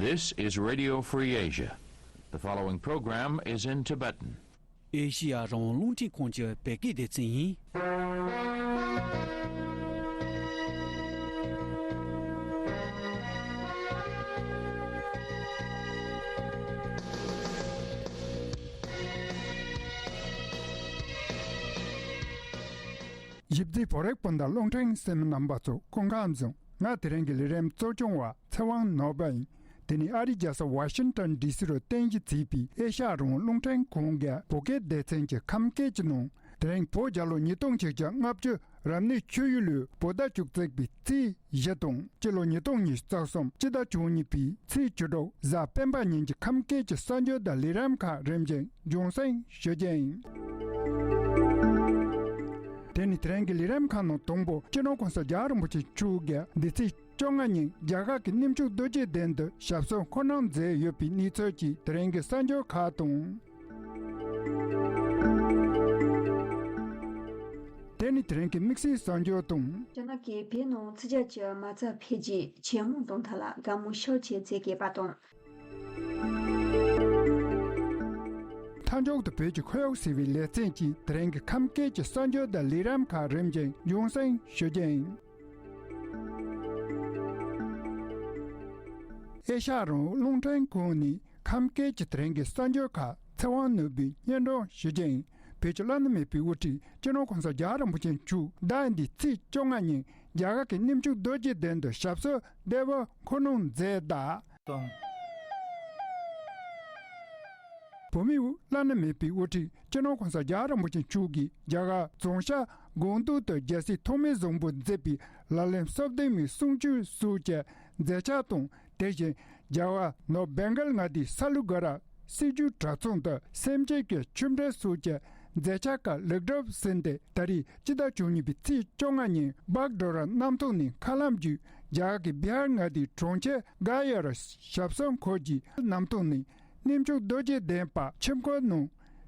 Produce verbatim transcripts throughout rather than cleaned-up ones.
This is Radio Free Asia. The following program is in Tibetan. ཨེ་ཤི་ཡ་རང་དབང་རླུང་འཕྲིན་ཁང་གི་བོད་སྐད་སྡེ་ཚན་ཡིན། ཞིབ་འཚིག་བོད་རིགས་སྤུན་ཟླ་རླུང་འཕྲིན་གསན་མི་རྣམ་པ་ཚོ་སྐུ་ཁམས་བཟང་། ང་དེ་རིང་གི་ལས་རིམ་གཙོ་སྐྱོང་བ་ཚེ་དབང་ནོར་བུ་ཡིན། དེ་ནི་ཨ་རིའི་རྒྱལ་ས་ཝ་ཤིང་ཊོན་ཌི་སི་རུ་རྟེན་གཞི་བྱས་པའི་ཨེ་ཤ་ཡ་རང་དབང་རླུང་འཕྲིན་ཁང་གི་བོད་སྐད་སྡེ་ཚན་གྱི་ཁམས་སྐད་ཀྱི་ནང་། དེ་རིང་བོད་རྒྱལ་ལོ་ཉིས་སྟོང་ཆིག་བརྒྱ་ལྔ་བཅུ་རབ་གནས་ཆོས་ཡུལ་ལོའི་བོད་ཟླ་བཅུ་གཅིག་པའི་ཚེས་བཞི་དང་སྤྱི་ལོ་ཉིས་སྟོང་ཉི་ཤུ་རྩ་གསུམ་སྤྱི་ཟླ་བཅུ་གཉིས་པའི་ཚེས་བཅུ་དྲུག་གཟའ་སྤེན་པ་ཉིན་གྱི་ཁམས་སྐད་ཀྱི་གསར་འགྱུར་དང་ལས་རིམ་ཁག་རིམ་བཞིན་རྒྱང་སྲིང་ཞུ་རྒྱུ་ཡིན། དེ་ནི་དེ་རིང་གི་ལས་རིམ་ཁག་ནང་དང་པོ་སྤྱི་ནོར་གོང་ས་རྒྱལ་བ་རིན་པོ་ཆེ་མཆོག་གིས་འདི་ཚེས་བཅོ་ལྔ་ཉིན་རྒྱ་གར་གྱི་གནས་མཆོག་རྡོ་རྗེ་གདན་དུ་ཞབས་སོར་འཁོད་གནང་མཛད་ཡོད་པའི་གནས་ཚུལ་གྱི་དེ་རིང་གི་གསར་འགྱུར་ཁག་དང་། དེ་ནི་དེ་རིང་གི་དམིགས་བསལ་གསར་འགྱུར་དང་། རྒྱ་ནག་གིས་བོད་ནང་ཚིག་ཇ་གྱི་མ་རྩ་འཕེལ་རྒྱས་ཇེ་མང་གཏོང་ཐབས་ལ་དགའ་མོས་ཤུགས་ཆེ་བྱེད་དགོས་པ་དང་། མཐའ་མཇུག་ཏུ་བོད་ཀྱི་ཁོར་ཡུག་ཟེར་བའི་ལེ་ཚན་གྱི་དེ་རིང་གི་ཁམས་སྐད་ཀྱི་གསར་འགྱུར་དང་ལས་རིམ་ཁག་རིམ་བཞིན་རྒྱང་སྲིང་ཞུ་རྒྱུ་ཡིན། ཨེ་ཤ་ཡ་རང་དབང་རླུང་འཕྲིན་ཁང་ནས་ཁམས་སྐད་ཀྱི་དེ་རིང་གི་གསར་འགྱུར་ཁག་ཚེ་དབང་ནོར་བུས་སྙན་སྒྲོན་ཞུ་རྒྱུ་ཡིན། བོད་ཀྱི་བླ་ན་མེད་པའི་དབུ་ཁྲིད་སྤྱི་ནོར་གོང་ས་རྒྱལ་བ་རིན་པོ་ཆེ་མཆོག་ཟླ་འདིའི་ཚེས་བཅོ་ལྔ་ཉིན་རྒྱ་གར་གྱི་གནས་མཆོག་རྡོ་རྗེ་གདན་དུ་ཞབས་སོར་བདེ་བར་འཁོད་གནང་མཛད་གདའ། བོད་མིའི་བླ་ན་མེད་པའི་དབུ་ཁྲིད་སྤྱི་ནོར་གོང་ས་རྒྱལ་བ་རིན་པོ་ཆེ་མཆོག་གིས་རྒྱ་གར་རྫོང་ཤར་སྒང་ཏོག་ཏུ་རྒྱལ་སྲས་ཐོགས་མེད་བཟང་པོས་མཛད་པའི་ལག་ལེན་སོ་བདུན་མའི་གསུང་ཆོས་སོགས་ཀྱི་མཛད་འཆར་དང་། དེ་བཞིན་རྒྱལ་བ་ནོར་བྷེང་གལ་མངའ་སྡེའི་ས་ལུ་ག་ར་སྲིད་བྱུས་གྲྭ་ཚང་དུ་སེམས་ཅན་གྱི་ཆོས་འབྲེལ་སོགས་ཀྱི་མཛད་འཆར་ཁག་ལེགས་གྲུབ་ཟིན་ཏེ། ད་རེས་སྤྱི་ཟླ་བཅུ་གཉིས་པའི་ཚེས་བཅོ་ལྔ་ཉིན་བྷག་ཌོ་ར་གནམ་ཐང་ནས་མཁའ་ལམ་བརྒྱུད་རྒྱ་གར་གྱི་བི་ཧར་མངའ་སྡེའི་གྲོང་ཁྱེར་ག་ཡར་ཞབས་སོར་འཁོད་རྗེས། གནམ་ཐང་ནས་གནས་མཆོག་རྡོ་རྗེ་གདན་བར་ཆིབས་འཁོར་ནང་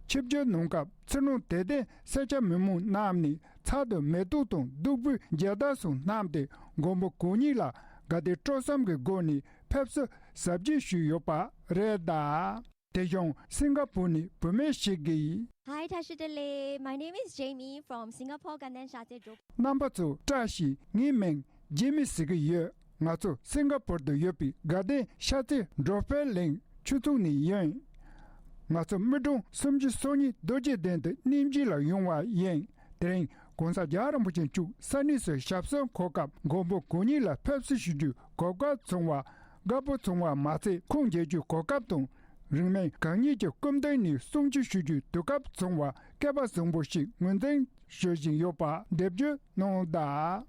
ཆིབས་བསྒྱུར་གནང་སྐབས་ཚེ་རིང་དད་ལྡན་སེར་སྐྱ་མི་མང་རྣམས་ནས་ཚར་དུ་མེ་ཏོག་དང་བདུག་སྤོས་རྒྱལ་དར་སོགས་བསྣམས་ཏེ་མགོན་པོ་གང་ཉིད་ལ་དགའ་དད་སྤྲོ་གསུམ་གྱི་སྒོ་ནས་ཕེབས་བསུ་གཟབ་རྒྱས་ཞུས་ཡོད་པ་རེད་གདའ། དེ་བཞིན་སིང་ག་པུར་ནས་བུད་མེད་ཞིག་གིས། Hi, Tashitale. My name is Jamie from Singapore, Ganden Shate Drop. རྣམ་པ་ཚོ་བཀྲ་ཤིས། ངའི་མིང་ཇེ་མི་ཟེར་གྱི་ཡོད། ང་ཚོ་སིང་ག་པུར་དུ་ཡོད་པའི་དགའ་ལྡན་ཤར་རྩེ་འབྲོག་པའི་གླིང་ཆུ་ཚོད་ནས་ཡིན། ང་ཚོ་མི་གྲངས་སུམ་ཅུ་སོ་གཉིས་རྡོ་རྗེ་གདན་དུ་གནས་མཇལ་ལ་ཡོང་བ་ཡིན། དེ་རིང་གོང་ས་རྒྱལ་བ་རིན་པོ་ཆེ་མཆོག་ས་གནས་སུ་ཞབས་སོར་འཁོད་སྐབས་མགོན་པོ་གང་ཉིད་ལ་ཕེབས་བསུ་ཞུ་རྒྱུའི་གོ་སྐབས་བྱུང་བ་དགའ་པོ་བྱུང་བ་མ་ཚད། ཁུངས་འཁྱོལ་རྒྱུའི་གོ་སྐབས་དང་། རིང་མིན་གང་ཉིད་ཀྱི་སྐུ་མདུན་ནས་གསུང་ཆོས་ཞུ་རྒྱུའི་དུས་སྐབས་བྱུང་བ་སྐལ་པ་བཟང་པོ་ཞིག་ངོས་འཛིན་ཞུ་བཞིན་ཡོད་པ་འགྲེལ་བརྗོད་གནང་གདའ།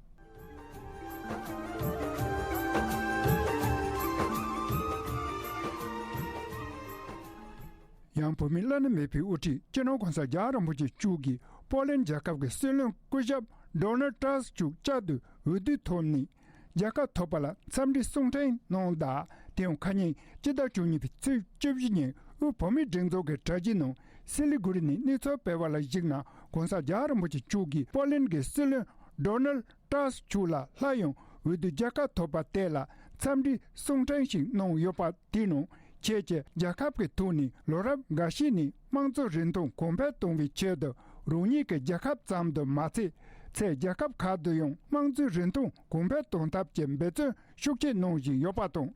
ཡང་བོད་མིའི་བླ་ན་མེད་པའི་དབུ་ཁྲིད་སྤྱི་ནོར་གོང་ས་རྒྱལ་བ་རིན་པོ་ཆེ་མཆོག་གིས་པོ་ལན་རྒྱལ་ཁབ་ཀྱི་སྲིད་བློན་སྐུ་ཞབས་ཌོ་ནལ་ཊྲམ་མཆོག་བཅར་དུ་འོས་བསྡུའི་ཐོག་ནས་རྒྱལ་ཁ་ཐོབ་པ་ལ་འཚམས་འདྲི་གསུང་འཕྲིན་གནང་གདའ། དེ་ཡང་ཁ་ཉིན་སྤྱི་ཟླ་བཅུ་གཉིས་པའི་ཚེས་བཅུ་བཞི་ཉིན་དབུས་བོད་མིའི་སྒྲིག་འཛུགས་ཀྱི་དྲ་རྒྱའི་ནང་སི་ལི་གུ་རི་ནས་གནས་ཚུལ་སྤེལ་བ་ལ་གཞིགས་ན། གོང་ས་རྒྱལ་བ་རིན་པོ་ཆེ་མཆོག་གིས་པོ་ལན་གྱི་སྲིད་བློན་ཌོ་ནལ་ཊྲམ་མཆོག་ལ་སླར་ཡང་འོས་བསྡུ་རྒྱལ་ཁ་ཐོབ་པ་དེ་ལ་འཚམས་འདྲིའི་གསུང་འཕྲིན་ཞིག་གནང་ཡོད་པ་དེའི་ནང་། ཁྱེད་ཀྱིས་རྒྱལ་ཁབ་ཀྱི་ཐོག་ནས་ལོ་རབས་འགའ་ཤས་ནས་དམངས་གཙོའི་རིན་ཐང་གོང་འཕེལ་གཏོང་བའི་ཆེད་དུ་རང་ཉིད་ཀྱི་རྒྱལ་ཁབ་ཙམ་དུ་མ་ཚད། ཚད་རྒྱལ་ཁབ་ཁག་ཏུ་ཡང་དམངས་གཙོའི་རིན་ཐང་གོང་འཕེལ་གཏོང་ཐབས་ཀྱི་འབད་བརྩོན་ཤུགས་ཆེ་གནང་བཞིན་ཡོད་པ་དང་།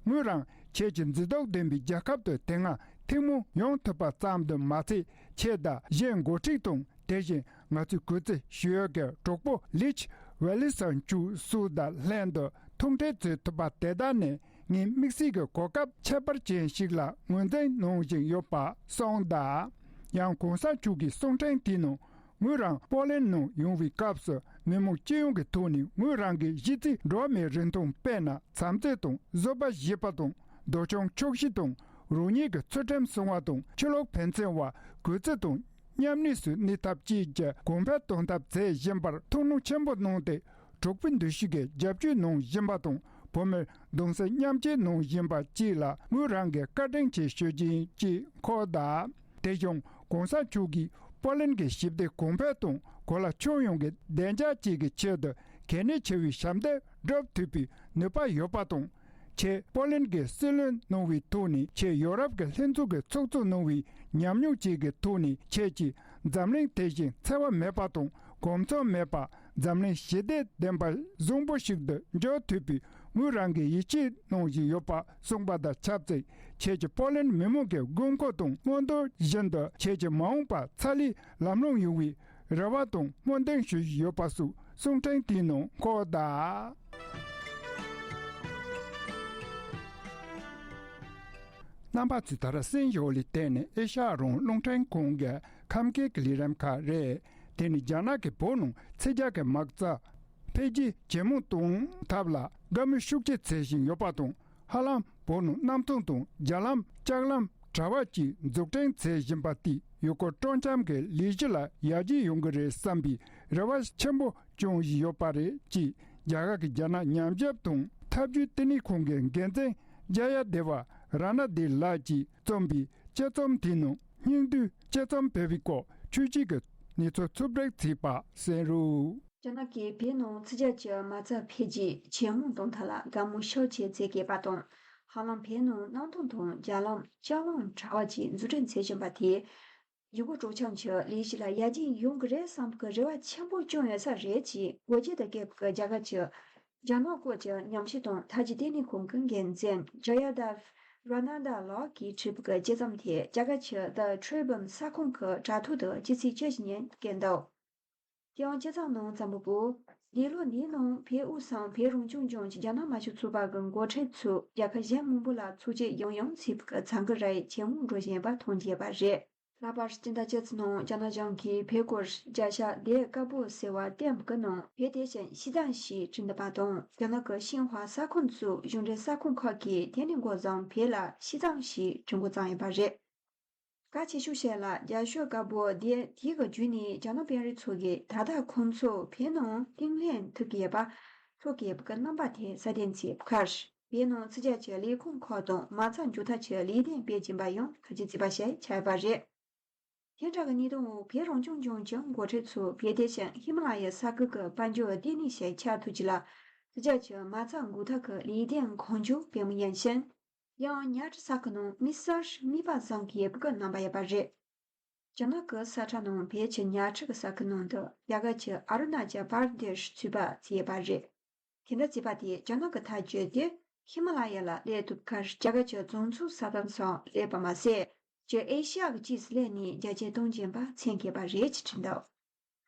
ངོས་རང་ཁྱེད་ཀྱི་མཛེས་སྡུག་ལྡན་པའི་རྒྱལ་ཁབ་ཏུ་དེ་སྔ་ཐུན་མོང་ཡོང་ཐུབ་པ་ཙམ་དུ་མ་ཚད། ཁྱེད་དང་གཞན་འགོ་ཁྲིད་དང་། དེ་བཞིན་ང་ཚོའི་གུས་བརྩི་ཞུ་ཡག་གི་གྲོགས་པོ་ལིཆ་ཝེ་ལི་སན་མཆོག་སོགས་དང་ལྷན་དུ་ཐུག་འཕྲད་མཛད་ཐུབ་པ་དེ་དག་ནི་ངའི་དམིགས་བསལ་གྱི་གོ་སྐབས་ཁྱད་པར་ཅན་ཞིག་ལ་ངོས་འཛིན་གནང་བཞིན་ཡོད་པ་གསུངས་གདའ། ཡང་གོང་ས་མཆོག་གི་གསུང་འཕྲིན་དེའི་ནང་ངོས་རང་པོ་ལན་ནང་ཡོང་བའི་སྐབས་སུ་མི་མང་སྤྱི་ཡོངས་ཀྱི་ཐོག་ནས་ངོས་རང་གི་གཞི་རྩའི་འགྲོ་བ་མིའི་རིན་ཐང་དཔེར་ན་བྱམས་བརྩེ་དང་བཟོད་པ་བཞི་པ་དང་། འདོད་ཆུང་ཆོག་ཤེས་དང་རང་ཉིད་ཀྱི་ཚུལ་ཁྲིམས་སྲུང་བ་དང་ཆོས་ལུགས་ཕན་ཚུན་བར་གུས་བརྩི་དང་མཉམ་གནས་སུ་གནས་ཐབས་བཅས་ཀྱི་གོང་འཕེལ་གཏོང་ཐབས་མཛད་བཞིན་པར་ཐུགས་སྣང་ཆེན་པོ་གནང་སྟེ། གྲོགས་པོའི་འདུ་ཤེས་ཀྱི་རྒྱབ་སྐྱོར་གནང་བཞིན་པ་དང་བོད་མིར་གདུང་སེམས་མཉམ་སྐྱེད་གནང་བཞིན་པ་བཅས་ལ་ངོས་རང་གིས་བཀའ་དྲིན་ཆེ་ཞུ་རྒྱུ་ཡིན་ཅེས་འཁོད་གདའ། དེ་བཞིན་གོང་ས་མཆོག་གིས་པོ་ལན་གྱི་ཞི་བདེ་གོང་འཕེལ་དང་གོ་ལ་ཁྱོན་ཡོངས་ཀྱི་བདེ་འཇགས་བཅས་ཀྱི་ཆེད་དུ་གལ་གནད་ཆེ་བའི་ཞབས་འདེགས་སྒྲུབ་ཐུབ་པའི་ནུས་པ་ཡོད་པ་དང་། ཁྱེད་པོ་ལན་གྱི་སྲིད་བློན་གནང་བའི་ཐོག་ནས། ཁྱེད་ཡོ་རོབ་ཀྱི་ལྷན་ཚོགས་ཀྱི་ཚོགས་གཙོ་གནང་བའི་ཉམས་མྱོང་བཅས་ཀྱི་ཐོག་ནས། ཁྱེད་ཀྱིས་འཛམ་གླིང་དེ་བཞིན་འཚེ་བ་མེད་པ་དང་གོམས་འཚམ་མེད་པ། འཛམ་གླིང་ཞི་བདེ་ལྡན་པ་བཟང་པོ་ཞིག་ཏུ་འགྱུར་ཐུབ་པའི་ངོས་རང་གིས་ཡིད་ཆེས་གནང་བཞིན་ཡོད་པ་གསུངས་པ་དང་ཆབས་ཅིག་ཁྱེད་ཀྱིས་པོ་ལན་མི་མང་གི་དགོས་མཁོ་དང་སྨོན་འདུན་བཞིན་དུ། ཁྱེད་ཀྱི་མ་འོངས་པ་ཚ་ལས་ལམ་ལྷོང་ཡོང་བའི་རེ་བ་དང་སྨོན་འདུན་ཞུ་བཞིན་ཡོད་པ་སོགས་གསུང་འཕྲིན་དེའི་ནང་འཁོད་གདའ། རྣམ་པ་ཚོས་ད་ར་གསན་བཞིན་ཡོད་ལས་བརྟེན་ནས་ཨེ་ཤ་ཡ་རང་དབང་རླུང་འཕྲིན་ཁང་གི་ཁམས་སྐད་ཀྱི་ལས་རིམ་ཁག་རེད། དེ་ནི་རྒྱ་ནག་གི་བོད་ནང་ཚིག་རྒྱག་གི་མ་རྩ་འཕེལ་རྒྱས་ཇེ་མང་གཏོང་ཐབས་ལ་དགའ་མོས་ཤུགས་ཆེ་བྱེད་བཞིན་ཡོད་པ་དང་། ཧ་ལམ་བོད་ནང་གནམ་ཐང་དང་རྒྱ་ལམ་ལྕགས་ལམ་དྲ་བ་བཅས་འཛུགས་སྐྲུན་བྱེད་བཞིན་པ་དེས་ཡུལ་སྐོར་སྤྲོ་འཆམ་གྱི་ལས་གཞི་ལ་ཡར་རྒྱས་ཡོང་གི་རེད་བསམ་པའི་རེ་བ་ཆེན་པོ་བཅངས་བཞིན་ཡོད་པ་རེད། ཅེས་རྒྱ་གར་གྱི་རྒྱ་ནག་ཉམས་ཞིབ་དང་ཐབས་ཇུས་ལྟེ་གནས་ཁང་གི་འགན་འཛིན་ཇ་ཡ་དེ་བ་ར་ན་དེ་ལགས་ཀྱིས་བརྩམས་པའི་དཔྱད་རྩོམ་དེའི་ནང་སྙིང་བསྡུས་དཔྱད་རྩོམ་སྤེལ་བའི་སྐོར་ཆོས་སྐྱིད་ཀྱིས་གནས་ཚུལ་ཕྱོགས་བསྒྲིགས་བྱས་པ་གསན་རོགས། རྒྱ་ནག་གིས་བོད་ནང་ཚིག་རྒྱག་གི་མ་རྩ་འཕེལ་རྒྱས་ཇེ་མང་གཏོང་ཐབས་ལ་དགའ་མོས་ཤུགས་ཆེ་བྱེད་ཀྱི་ཡོད་པ་དང་། ཧ་ལམ་བོད་ནང་གནམ་ཐང་དང་རྒྱ་ལམ་ལྕགས་ལམ་དྲ་བ་བཅས་འཛུགས་སྐྲུན་བྱེད་བཞིན་པ་དེས། ཡུལ་སྐོར་སྤྲོ་འཆམ་གྱི་ལས་གཞི་ལ་ཡར་རྒྱས་ཡོང་གི་རེད་བསམ་གྱི་རེ་བ་ཆེན་པོ་བཅངས་ཡོད་ས་རེད། ཅེས་སྒོ་འབྱེད་དུ་བཀོད་པའི་རྒྱ་གར་གྱི་རྒྱ་ནག་སྐོར་གྱི་ཉམས་ཞིབ་དང་ཐབས་ཇུས་ལྟེ་གནས་ཁང་གི་འགན་འཛིན་ཇ་ཡ་དེ་བ་ར་ན་དེ་ལགས་ཀྱིས་བྲིས་པའི་དཔྱད་རྩོམ་དེ་རྒྱ་གར་གྱི་The Tribune གསར་ཁང་གི་དྲ་ཐོག་ཏུ་སྤྱི་ཚེས་བཅུ་བཞི་ཉིན་བཀོད་འདུག་དེ་ཡང་དཔྱད་རྩོམ་ནང་བརྩམས་པ་པོས། འདས་ལོ་འདིའི་ནང་བོད་དབུས་སམ་བོད་རང་སྐྱོང་ལྗོངས་ཀྱི་རྒྱ་ནག་དམར་ཤོག་ཚོགས་པ་གི་འགོ་ཁྲིད་ཚོས་རྒྱལ་ཁབ་གཞན་མང་པོ་ལ་ཚོགས་ཆེན་ཡང་ཡང་ཚོགས་པའི་གི་བྱ་འགུལ་རེ་ཇེ་མང་འགྲོ་བཞིན་པ་མཐོང་རྒྱུ་ཡོད་པ་རེད། ལྷག་པར་སྤྱི་ཟླ་བཅུ་ཚོ་ནང་རྒྱ་ནག་གཞུང་གིས་བོད་སྐོར་རྒྱ་ཤར་འདེད་དཀར་པོ་ཟེར་བ་བཏོན་པའི་གི་ནང་བོད་དེ་བཞིན་ཤིས་ཙང་ཞེས་བྲིས་འདུག་པ་དང་། རྒྱ་ནག་གི་ཤིན་ཧྭ་གསར་ཁང་སོགས་གཞུང་འབྲེལ་གསར་ཁང་ཁག་གིས་དེ་ནས་འགོ་བཟུང་བོད་ལ་ཤིས་ཙང་ཞེས་བྲིས་འགོ་བརྩམས་ཡོད་པ་རེད། གལ་ཆེ་ཤོས་ཤིག་ལ་རྒྱ་ཤོག་དཀར་པོ་དེ་དེའི་གི་བརྒྱུད་ནས་རྒྱ་ནག་དཔོན་རིགས་ཚོ་གིས་ད་ལྟ་ཁོང་ཚོ་བོད་ནང་གཏན་ལྷན་ཐུག་གི་ཡོད་པ། ཐུག་གི་ཡོད་པ་གི་རྣམ་པ་དེ་སྲ་བརྟན་བྱས་པའི་ཁར། བོད་ནང་ཚིག་རྒྱག་གི་ལས་ཁུངས་ཁག་དང་མ་རྩ་འཇོག་ཐབས་ཀྱི་ལས་དོན་སྤེལ་གྱིན་པ་ཡང་ཐུགས་རྗེ་གཟིགས་པ་ཞིག་ཆགས་ཡོད་པ་རེད། དེ་འདྲ་གི་གནས་སྟངས་འོག་བོད་རང་སྐྱོང་ལྗོངས་ཀྱི་འགོ་ཁྲིད་ཚོ་བོད་དེ་བཞིན་ཧི་མ་ལ་ཡའི་ས་ཁུལ་གྱི་དཔལ་འབྱོར་ལྟེ་གནས་ཤིག་ཆགས་ཐུབ་རྒྱུ་ལ་ཚིག་རྒྱག་གི་མ་རྩ་འགོད་ཐབས་ཀྱི་ལས་དོན་གང་མགྱོགས་སྤེལ་མུས་ཡིན་ཞིང་། ཡང་ཉ་ཁྲི་ས་ཁུལ་ནང་མི་གསར་རྙེད་པ་བཟང་གི་ཡོད་པའི་རྣམ་པ་ཡོད་པ་རེད། རྒྱ་ནག་གི་ས་ཁྲ་ནང་བོད་ཀྱི་ཉ་ཁྲི་གི་ས་ཁུལ་ནང་དུ་རྒྱ་གར་གྱི་ཨ་རུ་ན་ཅལ་པར་དེ་ཤ་ཚུད་པ་བྱས་ཡོད་པ་རེད། དེ་འདྲ་བྱས་པ་དེས་རྒྱ་ནག་གི་ཐག་གཅོད་དེ་ཧི་མ་ལ་ཡ་ལ་སླེབས་ཐུབ་ཁར་རྒྱ་གར་གྱི་བྱང་ཕྱོགས་ས་མཚམས་སུ་སླེབས་པ་མ་ཟད། ཀྱི་ཨེ་ཤ་ཡ་གི་ཕྱིས་སུ་སླེབས་ནས་རྒྱ་ཆེ་གཏོང་བཞིན་པ་མཚོན་གྱི་ཡོད་པ་རེད་ཅེས་བྲིས་འདུག་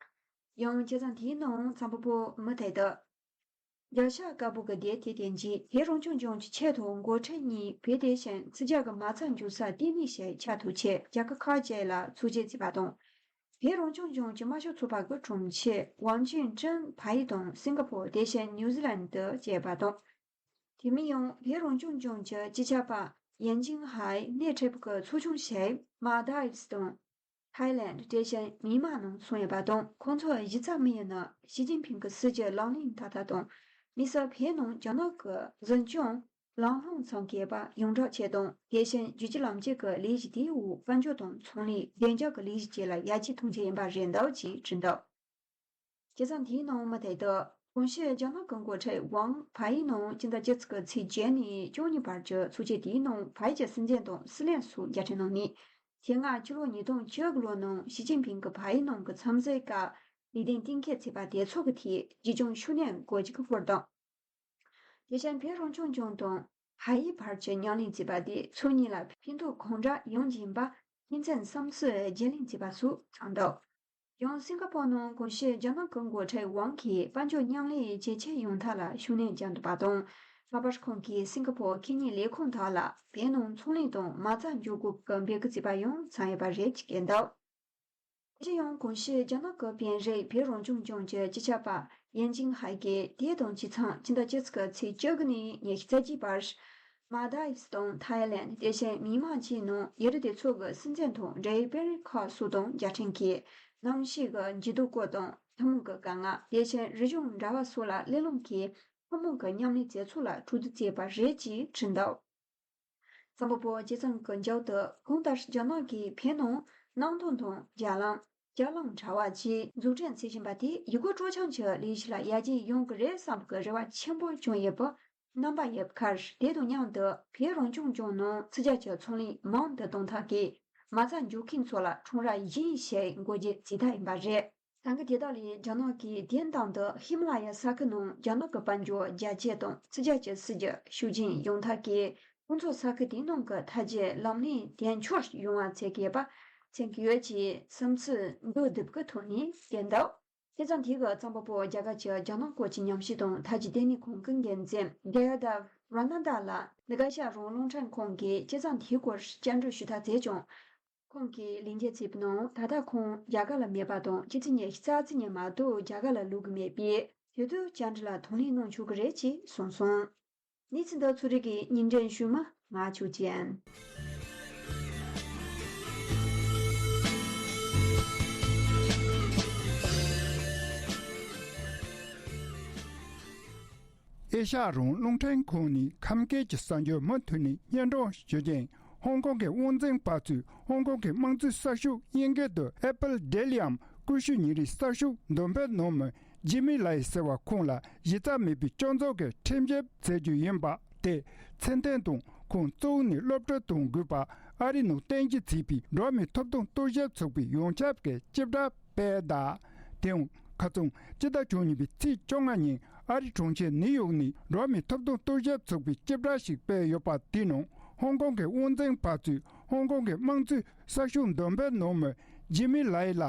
ཡང་དཔྱད་རྩོམ་དེའི་ནང་བརྩམས་པ་པོ་མུ་མཐུད་དུ། རྒྱ་ཤར་དཀར་པོ་གི་སྡེ་དེ་དེ་རྗེས་བོད་རང་སྐྱོང་ལྗོངས་ཀྱི་ཆེད་དུ་འགོ་ཁྲིད་གཉིས་བོད་དེ་བཞིན་ཚིག་རྒྱག་གི་མ་རྩ་འཇོག་ས་ལྟེ་གནས་ཤིག་ཆགས་ཐུབ་ཆེད་རྒྱལ་ཁབ་ཁག་ཅིག་ལ་ཚོགས་ཆེན་བྱས་པ་དང་། བོད་རང་སྐྱོང་ལྗོངས་ཀྱི་དམར་ཤོག་ཚོགས་པ་གི་དྲུང་ཆེ་ཝང་ཅུན་ཀྲེང་ཕ་ཡུལ་དང་སིང་ག་པོར་དེ་བཞིན་ནིའུ་ཛི་ལན་དུ་བཅར་བ་དང་། དེ་མིན་ཡང་བོད་རང་སྐྱོང་ལྗོངས་ཀྱི་སྤྱི་ཁྱབ་པ་ཡན་ཅིན་ཧའེ་སྣེ་ཁྲིད་པའི་ཚོགས་ཆུང་ཞིག་མཱ་དཱིབ་དང་། ཐའི་ལེན་དེ་བཞིན་མིན་མཱ་ནང་སོང་ཡོད་པ་དང་། ཁོང་ཚོ་གཞི་རྩ་དམིགས་ཡུལ་ནི་ཞི་ཅིན་ཕིང་གི་སྲིད་བྱུས་ལག་ལེན་བསྟར་ཐབས་དང་། དམིགས་བསལ་བོད་ནང་རྒྱ་ནག་གི་འཛིན་སྐྱོང་ལམ་ལྷོང་ཚང་གི་ཡོད་པ་ཡོངས་གྲགས་ཆེད་དང་། དེ་བཞིན་རྒྱུད་གཅིག་ལམ་གཅིག་གི་ལས་གཞི་དེའི་འོག་དཔལ་འབྱོར་དང་ཚོང་ལས་བདེ་འཇགས་ཀྱི་ལས་གཞི་བཅས་ལ་ཡར་རྒྱས་གཏོང་རྒྱུ་ཡིན་པ་རེད་འདུག་ཅེས་བྲིས་འདུག་དཔྱད་རྩོམ་དེའི་ནང་མུ་མཐུད་དུ། གོང་ཞུས་རྒྱ་ནག་གི་འགོ་ཁྲིད་ཝང་ཕ་ཡུལ་ནང་སྤྱི་ཟླ་བཅུ་གཅིག་གི་ཚེས་བརྒྱད་ནས་བཅུ་གཉིས་བར་གྱི་ཚོགས་ཆེན་དེའི་ནང་ཕ་ཡུལ་གྱི་སྲིད་འཛིན་དང་སྲིད་བློན་སོགས་མཇལ་འཕྲད་གནང་ནས། དེ་སྔ་ཕྱི་ལོ་ཉིས་སྟོང་བཅུ་དགུ་ལོ་ནང་ཞི་ཅིན་ཕིང་གིས་ཕ་ཡུལ་ནང་གི་འཚམས་གཟིགས་སྐབས་ལས་དོན་གཏན་འཁེལ་བྱས་པ་དེ་ཚོ་གི་ཐད་གཞི་སྐྱོང་ཤུགས་ནན་དགོས་རྒྱུ་གི་སྐོར་དང་། དེ་བཞིན་བོད་རང་སྐྱོང་ལྗོངས་དང་ཕ་ཡུལ་བར་གྱི་མཉམ་ལས་བྱས་པ་དེ་ཕྱོགས་གཉིས་ལ་ཕན་ཐོགས་གང་འདྲ་ཡོང་གི་ཡིན་པ་ཕན་ཚུན་བསམ་ཚུལ་བརྗེ་ལེན་བྱས་པ་སོགས་གསུངས་འདུག་ཡང་སིང་ག་པོར་ནང་གོང་ཞུས་རྒྱ་ནག་གི་འགོ་ཁྲིད་ཝང་གིས་དཔལ་འབྱོར་མཉམ་ལས་ཇེ་ཆེ་ཡོང་ཐབས་ལ་ཤུགས་སྣོན་བརྒྱབ་འདུག་པ་དང་། ལྷག་པར་ཁོང་གིས་སིང་ག་པོར་ཁེ་ཉིན་ལས་ཁུངས་དག་ལ་བོད་ནང་ཚོང་ལས་དང་མ་རྩ་འཇོག་དགོས་པའི་འབོད་སྐུལ་བྱས་པ་ཡང་གསུངས་ཡོད་པ་རེད་ཅེས་བཀོད་འདུག་དེ་བཞིན་ཡང་གོང་ཞུས་རྒྱ་ནག་གི་དཔོན་རིགས་བོད་རང་སྐྱོང་ལྗོངས་ཀྱི་སྤྱི་ཁྱབ་པ་ཡན་ཅིན་ཧའེ་གིས་དེ་དང་ཆ་ཚང་སྤྱི་ཟླ་བཅུ་གཅིག་གི་ཚེས་བཅུ་དགུ་ནས་ཉི་ཤུ་རྩ་གཅིག་བར། མཱ་དཱིབ་དང་ཐའི་ལེན་དེ་བཞིན་མིན་མཱ་བཅས་ནང་ཡུལ་གྲུ་དེ་ཚོ་གི་སྲིད་འཛིན་དང་འབྲེལ་ཡོད་དཔོན་རིགས་ཁག་སོགས་དང་མཇལ་འཕྲད་ཀྱིས། གནམ་གཤིས་ཀྱི་འགྱུར་ལྡོག་སྐོར་དང་ཐུན་མོང་གི་དཀའ་ངལ་དེ་བཞིན་རིག་གཞུང་འབྲེལ་བ་སོགས་ལ་གླེང་སློང་གིས་ཐུན་མོང་གི་མཉམ་ལས་བྱེད་ཕྱོགས་ལ་གྲོས་བསྡུར་བྱས་པ་རེད་ཅེས་བྲིས་འདུག་བརྩམས་པ་པོ་དཔྱད་རྩོམ་གྱི་མཇུག་ཏུ། གང་ལྟར་རྒྱ་ནག་གིས་བོད་ནང་གནམ་ཐང་དང་རྒྱ་ལམ། ལྕགས་ལམ་དྲ་བ་བཅས་འཛུགས་སྐྲུན་བྱེད་བཞིན་པ་དེས་ཡུལ་སྐོར་སྤྲོ་འཆམ་གྱི་ལས་གཞི་ལ་ཡར་རྒྱས་ཡོང་གི་རེད་བསམ་པའི་རེ་བ་ཆེན་པོ་བཅངས་ཡོད་པ་ རྣམ་པ་ཡོད་ཁར། དེ་དང་མཉམ་དུ་བོད་རང་སྐྱོང་ལྗོངས་ནང་ཕྱི་རྒྱལ་གྱི་ཚོང་ལས་མང་དུ་གཏོང་ཐབས་ཀྱི་མ་རྩ་འཇོག་མཁན་ཚོ་ལ་ཁྲོམ་ར་གཞན་ཞིག་འགོ་འབྱེད་བྱེད་ཐབས་ཡིན་པ་རེད། ད་གིན་དེ་དག་ལས་རྒྱ་ནག་གིས་དུས་རྟག་ཏུ་ཧི་མ་ལ་ཡ་ས་ཁུལ་ནང་རྒྱ་ནག་གི་དཔལ་འབྱོར་རྒྱ་སྐྱེད་དང་ཕྱི་རྒྱལ་གྱི་སྲིད་ཇུས་ཤུགས་ཆེན་ཡོང་ཐབས་ཀྱིས། ཁོང་ཚོ་ས་ཁུལ་དེའི་ནང་གི་ཐལ་ཇུས་ལམ་ལྷོང་དོན་འཁྱོལ་ཡོང་བ་བྱེད་དགོས་པ་མཚོན་གྱི་ཡོད་ཅེས་བསམ་ཚུལ་མདོར་བསྡུས་ཀྱི་ཐོག་ནས་བསྟན་འདུག་བྱས་ཙང་དེ་གི་རྩོམ་པ་པོ་རྒྱ་གར་གྱི་རྒྱ་ནག་སྐོར་གྱི་ཉམས་ཞིབ་དང་ཐལ་ཇུས་ལྟེ་གནས་ཁང་གི་འགན་འཛིན་ཌེ་ཡ་དཱབ་ར་ནན་ད་ལགས་ནི་དགའ་ཤོས་རང་རླུང་འཕྲིན་ཁང་གིས་བྱས་ཙང་དེའི་སྐོར་བཅར་འདྲི་ཞུ་ཐབས་བྱས་ཀྱང་། ཁོང་གིས་ལན་འདེབས་བྱས་པའི་ནང་ད་ལྟ་ཁོང་རྒྱ་གར་ལ་མེད་པ་དང་ཕྱི་ཚེས་ཉི་ཤུ་རྩ་གཅིག་ཉིན་མ་གཏོགས་རྒྱ་གར་ལ་ལོག་གི་མེད་པས་དེ་དུས་བཅར་འདྲི་ལ་དང་ལེན་གནང་ཆོག་གི་རེད་ཅེས་གསུངས་སོང་། གནས་ཚུལ་འདི་ཚོ་རིགས་ཀྱི་སྙན་སྒྲོན་ཞུ་མ་ང་ཆོས་ཅན། ཨེ་ཤ་ཡ་རང་རླུང་འཕྲིན་ཁང་ནས་ཁམས་སྐད་ཀྱི་གསར་འགྱུར་མུ་མཐུད་ནས་སྙན་སྒྲོན་ཞུ་རྒྱུ་ཡིན། ཧོང་ཀོང་གི་དབང་འཛིན་པ་ཚོས་ཧོང་ཀོང་གི་དམངས་གཙོའི་གསར་ཤོག་དབྱིན་སྐད་དུ་Apple Dailyའམ་ཀུ་ཤུ་ཉིན་རེའི་གསར་ཤོག་འདོན་སྤེལ་གནང་མི་ཇི་མི་ལའི་ཟེར་བ་ཁོང་ལ་གཞི་རྩ་མེད་པའི་སྐྱོན་འཛུགས་ཀྱིས་ཁྲིམས་ཞིབ་བྱེད་རྒྱུ་ཡིན་པ་དེ་མཚན་ལྡན་དང་ཁོང་གཙོ་བོ་ནས་སློབ་གྲྭ་དང་རྒུད་པ་ཨ་རི་ནང་རྟེན་གཞི་བྱས་པའི་འགྲོ་བ་མིའི་ཐོབ་ཐང་རྟོག་ཞིབ་ཚོགས་པའི་ཡོངས་ཁྱབ་ཀྱི་སྤྱི་བསྒྲགས་སྤེལ་གདའ། དེའང་ཁ་རྩང་སྤྱི་ཟླ་བཅུ་གཉིས་པའི་ཚེས་བཅོ་ལྔ་ཉིན་ཨ་རི་གྲོང་ཁྱེར་ནིའུ་ཡོག་ནས་འགྲོ་བ་མིའི་ཐོབ་ཐང་རྟོག་ཞིབ་ཚོགས་པའི་སྤྱི་བསྒྲགས་ཤིག་སྤེལ་ཡོད་པ་དེའི་ནང་ཧོང་ཀོང་གི་དབང་འཛིན་པ་ཚོས་ཧོང་ཀོང་གི་དམངས་གཙོའི་གསར་ཤོག་འདོན་སྤེལ་གནང་མི་ཇི་མི་ལའི་ལ་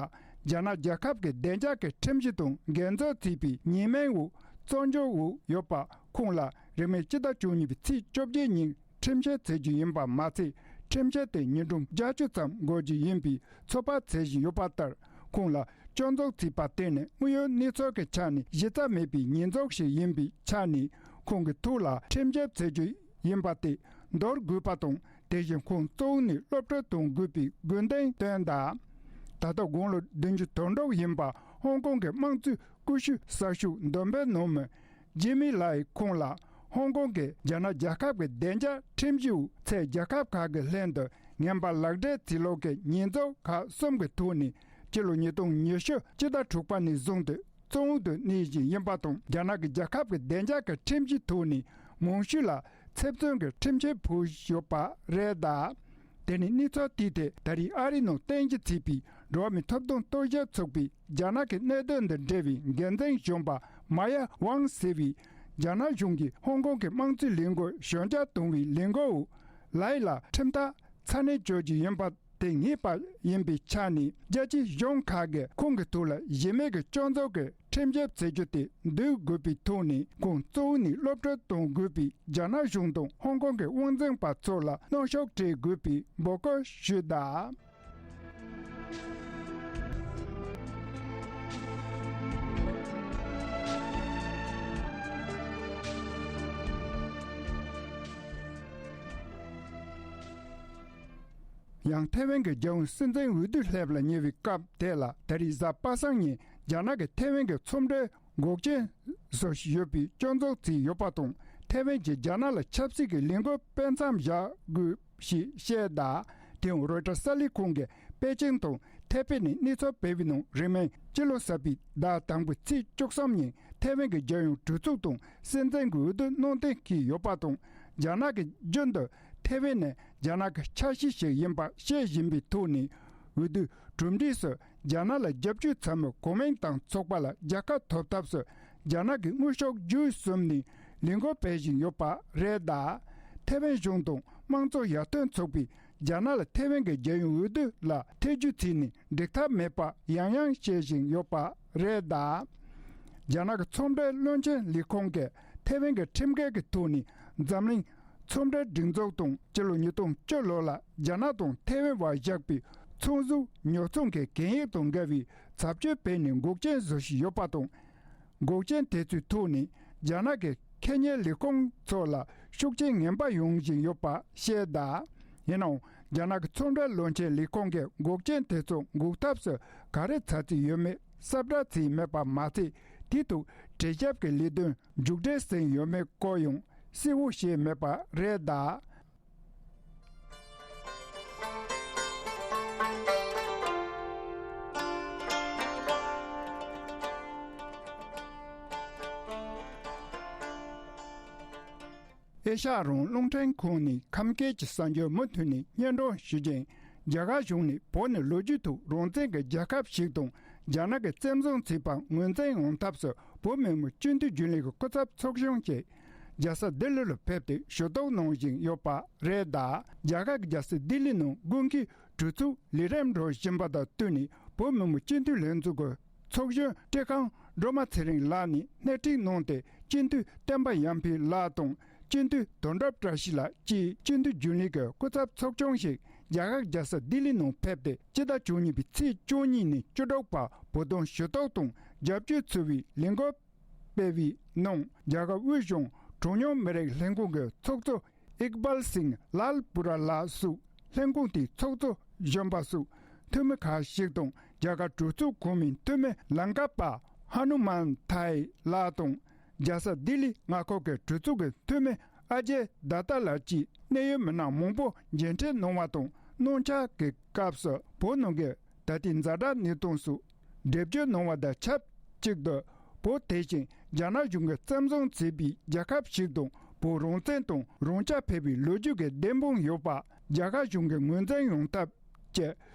རྒྱ་ནག་རྒྱལ་ཁབ་ཀྱི་བདེ་འཇགས་ཀྱི་ཁྲིམས་གཞི་དང་འགལ་འཛོལ་བྱས་པའི་ཉེས་མིང་འོག་བཙོན་འཇུག་འོག་ཡོད་པ་ཁོང་ལ་རིང་མིན་སྤྱི་ཟླ་བཅུ་གཉིས་པའི་ཚེས་བཅོ་བརྒྱད་ཉིན་ཁྲིམས་བཤེར་བྱེད་རྒྱུ་ཡིན་པ་མ་ཚད་ཁྲིམས་བཤེར་དེ་ཉིན་གྲངས་བརྒྱད་ཅུ་ཙམ་འགོར་རྒྱུ་ཡིན་པའི་ཚོད་དཔག་བྱེད་བཞིན་ཡོད་པ་ལྟར་ཁོང་ལ་སྐྱོན་འཛུགས་བྱས་པ་དེ་ནི་དངོས་ཡོད་གནས་ཚུལ་གྱི་ཆ་ནས་གཞི་རྩ་མེད་པའི་ཉེས་འཛུགས་ཤིག་ཡིན་པའི་ཆ་ནས་ཁོང་གི་ཐོག་ལ་ཁྲིམས་ཞིབ་བྱེད་རྒྱུ་ཡིན་པ་དེ་འདོར་དགོས་པ་དང་དེ་བཞིན་ཁོང་གཙོ་བོ་ནས་སློབ་གྲྭ་དང་རྒུད་པའི་དགོས་འདུན་བཏོན་གདའ། ད་ལྟ་དགུང་ལོ་བདུན་ཅུ་དོན་དྲུག་ཡིན་པ་ཧོང་ཀོང་གི་དམངས་གཙོའི་ཀུ་ཤུ་གསར་ཤོག་འདོན་སྤེལ་གནང་མི་ཇི་མི་ལའི་ཁོང་ལ་ཧོང་ཀོང་གི་རྒྱ་ནག་རྒྱལ་ཁབ་ཀྱི་བདེ་འཇགས་ཁྲིམས་གཞི་འོག་ཚད་རྒྱལ་ཁབ་ཁག་གི་ལྷན་དུ་ངན་པ་ལག་འབྲེལ་བྱེད་ལུགས་ཀྱི་ཉེས་འཛུགས་ཁག་གསུམ་གྱི་ཐོག་ནས་སྤྱི་ལོ་ཉིས་སྟོང་ཉི་ཤུ་སྤྱི་ཟླ་དྲུག་པ་ནས་བཟུང་སྟེ་བཙོན་འོག་ཏུ་གནས་བཞིན་ཡིན་པ་དང་རྒྱ་ནག་གི་རྒྱལ་ཁབ་ཀྱི་བདེ་འཇགས་ཀྱི་ཁྲིམས་གཞིའི་ཐོག་ནས་མང་ཤོས་ལ་ཚེ་བཙོན་གྱི་ཁྲིམས་ཆད་ཕོག་ཡོད་པ་རེད་གདའ། དེ་ནི་གནས་ཚུལ་དེའི་ཐད་ད་རེས་ཨ་རི་ནང་རྟེན་གཞི་བྱས་པའི་འགྲོ་བ་མིའི་ཐོབ་ཐང་རྟོག་ཞིབ་ཚོགས་པས་རྒྱ་ནག་གི་གནད་དོན་དང་འབྲེལ་བའི་འགན་འཛིན་གཞོན་པ་མ་ཡ་ཝང་ཟེར་བས་རྒྱ་ནག་གཞུང་གིས་ཧོང་ཀོང་གི་དམངས་གཙོའི་ལས་འགུལ་ཞི་འཇགས་གཏོང་བའི་ལས་འགུལ་འོག་ལའི་ལ་ཁྲིམས་ཐག་ཚ་ནན་གཅོད་རྒྱུ་ཡིན་པ་དེ་ངེས་པ་ཡིན་པའི་ཆ་ནས་རྒྱལ་སྤྱིའི་གཞུང་ཁག་གིས་ཁོང་གི་ཐོག་ལ་གཞི་མེད་ཀྱི་སྐྱོན་འཛུགས་ཀྱི་ཁྲིམས་ཞིབ་བྱེད་རྒྱུ་དེ་འདུལ་དགོས་པའི་ཐོག་ནས་ཁོང་གཙོ་བོ་ནས་སློབ་གྲྭ་གཏོང་དགོས་པའི་རྒྱ་ནག་གཞུང་དང་ཧོང་ཀོང་གི་དབང་འཛིན་པ་ཚོ་ལ་གནོན་ཤུགས་སྤྲད་དགོས་པའི་འབོད་སྐུལ་ཞུས་གདའ། ཡང་ཐེ་ཝན་གྱི་རྒྱལ་ཡོངས་སྲིད་འཛིན་འོས་བསྡུ་སླེབས་ལ་ཉེ་བའི་སྐབས་དེ་ལ་ད་རེས་གཟའ་པ་སངས་ཉིན་རྒྱ་ནག་གི་ཐེ་ཝན་གྱི་ཚོང་འབྲེལ་འགོག་རྐྱེན་བཟོ་བཞིན་ཡོད་པའི་སྐྱོན་འཛུགས་བྱས་ཡོད་པ་དང་ཐེ་ཝན་གྱིས་རྒྱ་ནག་ལ་ཆབ་སྲིད་ཀྱི་ལས་འགུལ་སྤེལ་མཚམས་བཞག་དགོས་ཞེས་བཤད་གདའ། དེའང་རོའི་ཊར་གསར་ལས་ཁང་གིས་པེ་ཅིང་དང་ཐེ་པེ་ནས་གནས་ཚུལ་སྤེལ་བའི་ནང་རིང་མིན་སྤྱི་ལོ་གསར་པའི་ཟླ་དང་པོའི་ཚེས་བཅུ་གསུམ་ཉིན་ཐེ་ཝན་གྱི་རྒྱལ་ཡོངས་གྲོས་ཚོགས་དང་སྲིད་འཛིན་གྱི་འོས་བསྡུ་གནང་གཏན་འཁེལ་ཡོད་པ་དང་རྒྱ་ནག་གིས་རྒྱུན་དུ་ཐེ་ཝན་ནི་རྒྱ་ནག་གི་ཆ་ཤས་ཤིག་ཡིན་པ་ཤེས་བཞིན་པའི་ཐོག་ནས་འོས་བསྡུ་གྲུབ་འབྲས་སུ་རྒྱ་ནག་ལ་རྒྱབ་སྐྱོར་ཚད་མེད་གོ་མིན་ཏང་ཚོགས་པ་ལ་རྒྱལ་ཁ་ཐོབ་ཐབས་སུ་རྒྱ་ནག་གི་དངོས་ཤུགས་བརྒྱུད་གསུམ་ནས་ལས་འགུལ་སྤེལ་བཞིན་ཡོད་པ་རེད་གདའ། ཐེ་ཝན་གཞུང་དང་དམངས་གཙོ་ཡར་ཐོན་ཚོགས་པས་རྒྱ་ནག་ལ་ཐེ་ཝན་གྱི་རྒྱལ་ཡོངས་འོས་བསྡུ་ལ་ཐེ་ཇུས་བྱས་ནས་འགྲིག་ཐབས་མེད་པ་ཡང་ཡང་བཤད་བཞིན་ཡོད་པ་རེད་གདའ། རྒྱ་ནག་གི་ཚོང་འབྲེལ་བློན་ཆེན་ལས་ཁང་གིས་ཐེ་ཝན་གྱི་ཁྲིམས་འགལ་གྱི་ཐོག་ནས་འཛམ་གླིང་ཚོང་འབྲེལ་སྒྲིག་འཛུགས་དང་སྤྱི་ལོ་ཉིས་སྟོང་བཅུ་ལོ་ལ་རྒྱ་ནག་དང་ཐེ་ཝན་བར་བཞག་པའི་ཚོང་ཟོག་ཉོ་ཚོང་གི་གན་ཡིག་དང་འགལ་བའི་བྱ་སྤྱོད་སྤེལ་ནས་འགོག་རྐྱེན་བཟོ་བཞིན་ཡོད་པ་དང་། འགོག་རྐྱེན་དེ་ཚོའི་ཐོག་ནས་རྒྱ་ནག་གི་ཁེ་གཉེར་ལས་ཁུངས་ཚོ་ལ་ཤུགས་རྐྱེན་ངན་པ་ཡོང་བཞིན་ཡོད་པ་བཤད་གདའ། ཡིན་ནའང་རྒྱ་ནག་གི་ཚོང་འབྲེལ་བློན་ཆེན་ལས་ཁང་གིས་འགོག་རྐྱེན་དེ་ཚོ་འགོག་ཐབས་སུ་ག་རེ་བྱ་རྩིས་ཡོད་མེད་གསལ་བསྒྲགས་བྱས་མེད་པ་མ་ཚད་དེའི་ཐོག་དྲིལ་ཞིབ་ཀྱི་ལས་དོན་མཇུག་སྒྲིལ་ཟིན་ཡོད་མེད་སྐོར་ཡང་གསལ་བོ་བཤད་མེད་པ་རེད་གདའ། ཨེ་ཤ་ཡ་རང་དབང་རླུང་འཕྲིན་ཁང་ནས་ཁམས་སྐད་ཀྱི་གསར་འགྱུར་མུ་མཐུད་ནས་སྙན་སྒྲོན་ཞུ་རྒྱུ་ཡིན། རྒྱ་གར་གཞུང་ནས་བོད་ནི་ལོ་རྒྱུས་ཐོག་རང་བཙན་གྱི་རྒྱལ་ཁབ་ཞིག་དང་། རྒྱ་ནག་གི་བཙན་བཟུང་བྱས་པར་ངོས་འཛིན་ཡོང་ཐབས་སུ་བོད་མི་མང་སྤྱི་འཐུས་རྒྱུན་ལས་ཀྱི་སྐུ་ཚབ་ཚོགས་ཆུང་ཞིག་རྒྱལ་ས་ལྡི་ལི་ལ་ཕེབས་ཏེ་ཞུ་གཏུག་གནང་བཞིན་ཡོད་པ་རེད། ད་རྒྱ་གར་གྱི་རྒྱལ་ས་ལྡི་ལི་ནང་དགོན་ཁའི་གྲོས་ཚོགས་ལས་རིམ་འགྲོ་བཞིན་པ་དང་བསྟུན་ནས། བོད་མི་མང་སྤྱི་འཐུས་ལྷན་ཚོགས་ཀྱི་ཚོགས་གཞོན་བཀྲས་ཁང་སྒྲོལ་མ་ཚེ་རིང་ལགས་ནས་སྣེ་ཁྲིད་གནང་སྟེ། སྤྱི་འཐུས་བསྟན་པ་ཡར་འཕེལ་ལགས་དང་། སྤྱི་འཐུས་དོན་གྲུབ་བཀྲ་ཤིས་ལགས་བཅས་སྤྱི་འཐུས་རྒྱུན་ལས་ཀྱི་སྐུ་ཚབ་ཚོགས་ཆུང་ཞིག་རྒྱ་གར་རྒྱལ་ས་ལྡི་ལི་ནང་ཕེབས་ཏེ། སྤྱི་ཟླ་བཅུ་གཉིས་པའི་ཚེས་བཅུ་གཉིས་ནས་བཅུ་དྲུག་བར་བོད་དོན་ཞུ་གཏུག་དང་རྒྱབ་སྐྱོར་འཚོལ་བའི་ལས་འགུལ་སྤེལ་བའི་ནང་། རྒྱ་གར་དབུས་གཞུང་གྲངས་ཉུང་མི་རིགས་ལྷན་ཁང་གི་ཚོགས་གཙོ་ཨིག་བལ་སིང་ལཱལ་པུ་ར་ལགས་སུ། ལྷན་ཁང་དེའི་ཚོགས་གཙོ་གཞོན་པ་སུ་འཐུས་མི་ཁག་ཞིག་དང་། རྒྱ་གར་གྲོས་ཚོགས་གོང་མའི་འཐུས་མི་ལང་ཀ་པ་ཧ་ནུ་མན་ཐའི་ལགས་དང་། རྒྱལ་ས་ལྡི་ལི་མངའ་ཁུལ་གྱི་གྲོས་ཚོགས་ཀྱི་འཐུས་མི་ཨ་ཇེ་དཱ་ཏཱ་ལགས་བཅས་གནད་ཡོད་མི་སྣ་མང་པོ་མཇལ་འཕྲད་གནང་བ་དང་། གནམ་བྱཱར་གྱི་སྐབས་སུ་བོད་ནང་གི་ད་ལྟའི་ཛ་དྲག་གནས་སྟངས་སོགས་འགྲེལ་བརྗོད་གནང་བ་དང་ཆབས་ཅིག་ཏུ། བོད་དེ་བཞིན་རྒྱ་ནག་གཞུང་གིས་བཙན་བཟུང་བྱས་པའི་རྒྱལ་ཁབ་ཞིག་དང་། བོད་རང་བཙན་དང་རང་རྐྱ་འཕེར་བའི་ལོ་རྒྱུས་ཀྱི་བདེན་དཔང་ཡོད་པ་རྒྱ་གར་གཞུང་གིས་ངོས་འཛིན་ཡོང་ཐབས་ཀྱི་